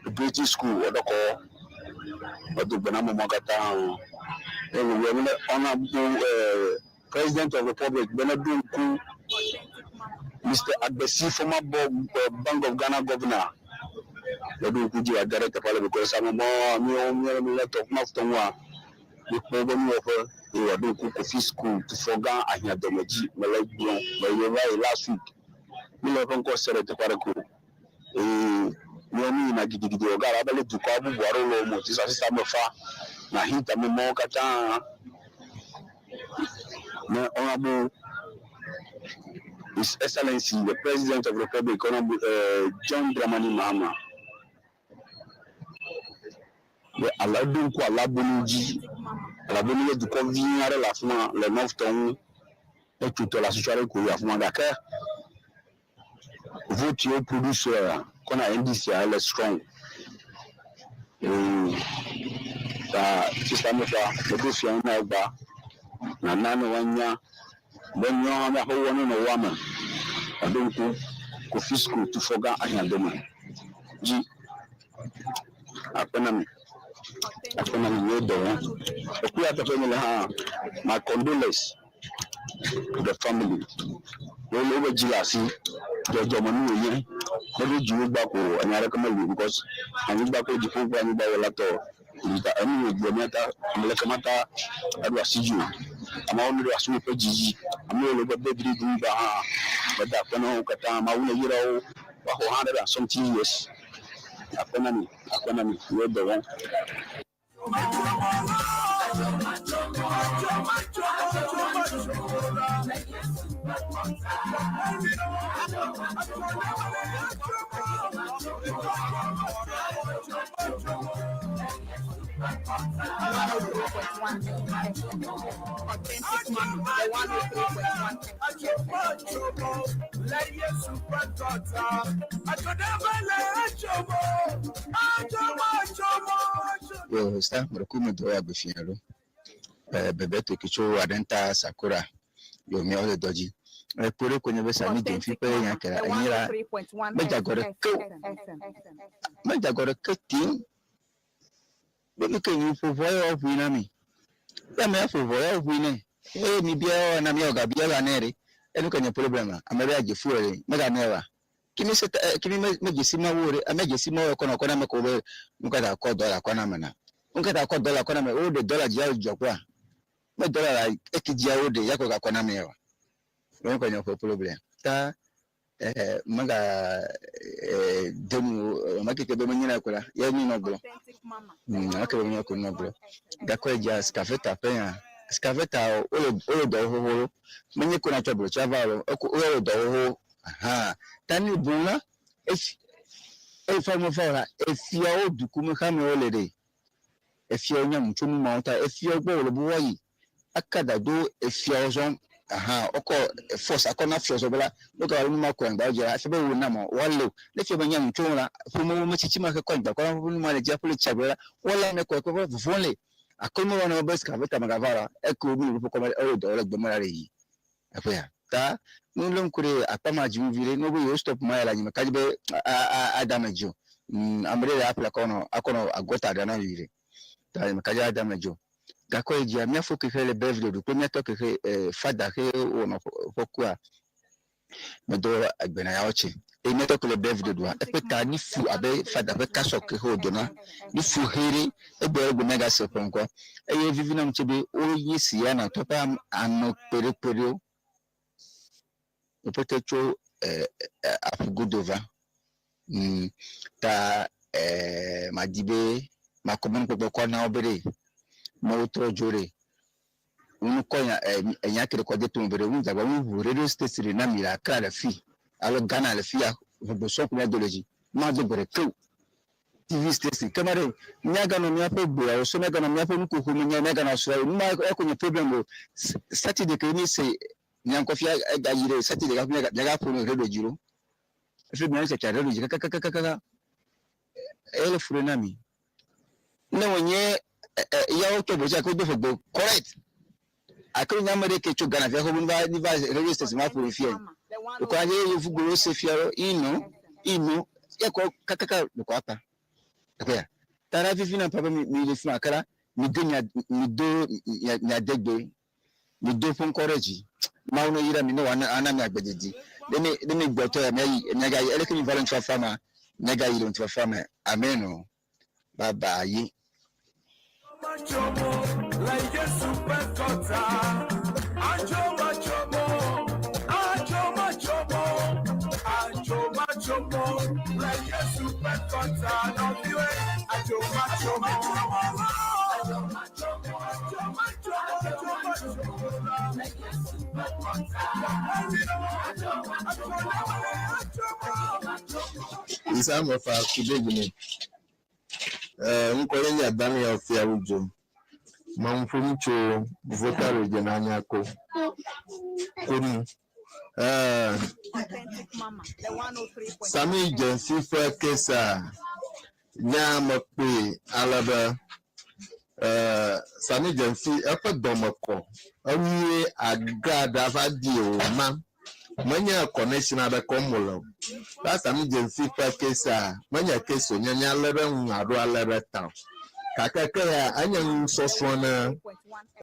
Preparatory School Ɔdɔkɔ. Medo gbe na ame mawo katã. Eye wòyɔ be Honourable President of Republic be neɖo ŋku Mister Agbesi, former Bank of Ghana Governor, neɖo ŋku dzi wòage ɖe teƒea le because ame mawo míawo míele tɔ tɔ ŋua míekpɔ woƒe nuwɔƒe eye wòaɖo ŋku Kofi School tufɔgã ahiãdɔme dzi mele egblɔ meyɔ va yi last week míle eƒe ŋkɔ se ɖe teƒe aɖeke o eye míawo míyina gidigidi wɔ ga abe le dukɔ bubu aɖewo le wo me o sisa sisa mefa na hint ame mawo katã. Ne Honorable His Excellency the President of Republic Honorable John Dramani Mahama be ala ɖo ŋku Alabonu dzi. Alabonu nye dukɔ vi aɖe le afi ma le North tɔ ŋu. Etso tɔ le asitso aɖe ko yi afi ma gake vote yiwo produce kɔ na NDC ele strong. Eye ta sista mefa meɖo fia na egba nana ne woanya be míawo hã míaƒe wɔ ne nɔ woa me. Eɖo ŋku Kofi School tufɔgã ahiãdome dzi. Akpe na mi. Akpe na mi míewo dɔ wɔm. Eku ya teƒe mi le hã, my condolence to the family. Wole wobe dzi le asi. Dzɔdzɔmenu wònye. Meɖo dziwo gba ko enya aɖeke meli o because anyigba kple dziƒo kple anyigba wɔla tɔ. Ta enu wògblɔ míata ame leke mata aɖo asi dzi o. Amewo meɖo asi woƒe dzi dzi. Amewo le woƒe birthday ɖum gba hã. Meda akpe na wo katã. Mawu ne yra wo. Woaxɔ 100 and something years. Akpe na mi. Akpe na mi. Míewo dɔ wɔm. 103.1 FM. Authentic Mama, the 103.1 FM. Yo, sta mrekumi do ya gbefia lo. Bebe to kicho adenta sakura. Yo mi ole doji. Kpore ko nye be sami jemfi pe nya kera The enyira 103.1 medzagɔ ɖe ke o. FM. Medzagɔ ɖe ke tim. Be nu ke nyi ƒo ʋɔ ye woaʋui na mi. Ya me ƒo ʋɔ ye woaʋui nɛ. Eye mi bia na mi ga bia la nɛ ɖe. Enu ke nye problem a. Ame ɖe adze fu ɖe. Mega nɛ wa. Kimi se kimi me me dzesi Mawu o ɖe, ame dzesi Mawu ekɔ nɔ kɔ na ame ko be nu ka ta kɔ dɔ le akɔ na ame na. Nu ka ta kɔ dɔ le akɔ na ame, woɖe dɔ le dzia dzidzɔ kpɔa? Me dɔ le eke dzia woɖe ya kɔ gakɔ na ame ya wa. Wo kɔ nye ƒe problem. Ta mega de nu ame keke be menye na ko la, ya nyi nɔ gblɔ. Ame keke be menye ko nɔ gblɔ. Gakɔ dzia skaveta ƒe ya. Skaveta wole wole dɔ xoxo. Menye ko na tsɔ blotsa va o. Eko wole dɔ xoxo. Aha. Ta ni bu la efi efa me fa la efiawo dukume xame wole ɖe. Efiawo nya nu tso nu mawo ta efiawo gbɔ wole be woayi akada do efiawo zɔm. Aha, wokɔ force akɔ na fiawo zɔ be la ne wogava nu ma kɔ anyigba dzi la efia be wo na mɔ woalé o. Ne fia be nya nu tso ŋu la ƒomewo metsitsi ma ke kɔ anyigba kɔ na woƒe nu ma le dzi aƒe le tsi agble la woalé ame kɔ ekpe vɔvɔ̃ le. Akɔ me wɔna be excavator megava la eke wo mi le woƒe kɔme ele dɔ le gbeme la le yi. Eƒea ta nu lé ŋku ɖe akpa ma dzi ŋuvi ɖe ne wobe yewo stop ma ya le anyi me kadzi be ada ame dzi o. Ame ɖe le aƒle akɔ nɔ akɔ nɔ agɔta ɖe na yi ɖe. Ta me kadzi ada ame dzi o. Gakɔ yi dzia míafo kexe le Beverly ɖu kple míatɔ kexe fada xe wonɔ ƒe kua medo agbe na yawo tse. Eye míatɔ ke le Beverly ɖua eƒe ta ni fu abe fada ƒe kasɔ kexe wòdona ni fu he ɖe egbe egbe míagase ƒe ŋkɔ. Eye vivi nam tse be wonye si ya na tɔ ƒe ame kpeɖekpeɖewo. Wopete tso aƒugodo va. Ta madi be makɔ mɔnukpɔkpɔ kɔ na wo be ɖe ne wotrɔ dzo ɖe wonukɔ nya enya ke ɖe kɔ de tome be ɖe wonu dzagba wonu ʋu radio station ɖe na mi le Accra le fi alo Ghana le fi ya ʋegbe sɔŋ ko miado le dzi mado gbe ɖeke o. TV station ke ma ɖe míaganɔ míaƒe gbeawo so míaganɔ míaƒe nuƒoƒo me nya míaganɔ srɔ̃ nu ma eko nye problem o. Saturday ke mi se nyankɔ fia ega yi ɖe Saturday gaƒe miagaƒo nu radio dzi ɖo. Efi mi tsatsa radio dzi kakakakaka ele fu ɖe na mi. Ne wònye yawo tɔ bɔtsi ake wodo ƒegbe correct. Ake nye ame ɖe ke tso Ghana fia xoxo va va radio station ma ƒo ɖe fia. Wokɔ adze yevu gbewo se fia ɖo ino ino ekɔ kakaka ɖeko akpa. Ekɔya. Ta ɖa fifi na papa mi mi le fi ma ke la mi do mia mi do mia mia de gbe mi do ƒe ŋkɔ ɖe dzi. Mawu ne yra mi ne wòana ana mi agbe didi. Ɖe mi ɖe mi gbɔtɔ ya miayi miagayi eleke mi va le ŋutifafa ma miagayi le ŋutifafa me. Amen o. Bye bye. Machomo, le Yesu ƒe kɔta. Adzo machomo, adzo machomo, adzo machomo, le Yesu ƒe kɔta. Nɔviwoe, adzo machomo, adzo machomo, adzo machomo, adzo machomo, le Yesu ƒe kɔta. Adzo machomo, adzo machomo. Isamefa good evening. Ŋkɔ ye nye Daniel Fiawudzo. Me ƒom tso Volta Region Anyako. Konu. Authentic Mama, the 103.1. Sami Gyamfi ƒe case nya mekpɔe ale be Sami Gyamfi eƒe dɔme kɔ enyuie agra va di o ma menye connection aɖe kɔm wòle o. Ta Sami Gyamfi ƒe case menye case wònye míalé ɖe ŋu alo alé ɖe ta o. Gake ke ya enye nusɔsrɔ̃ ne 103.1.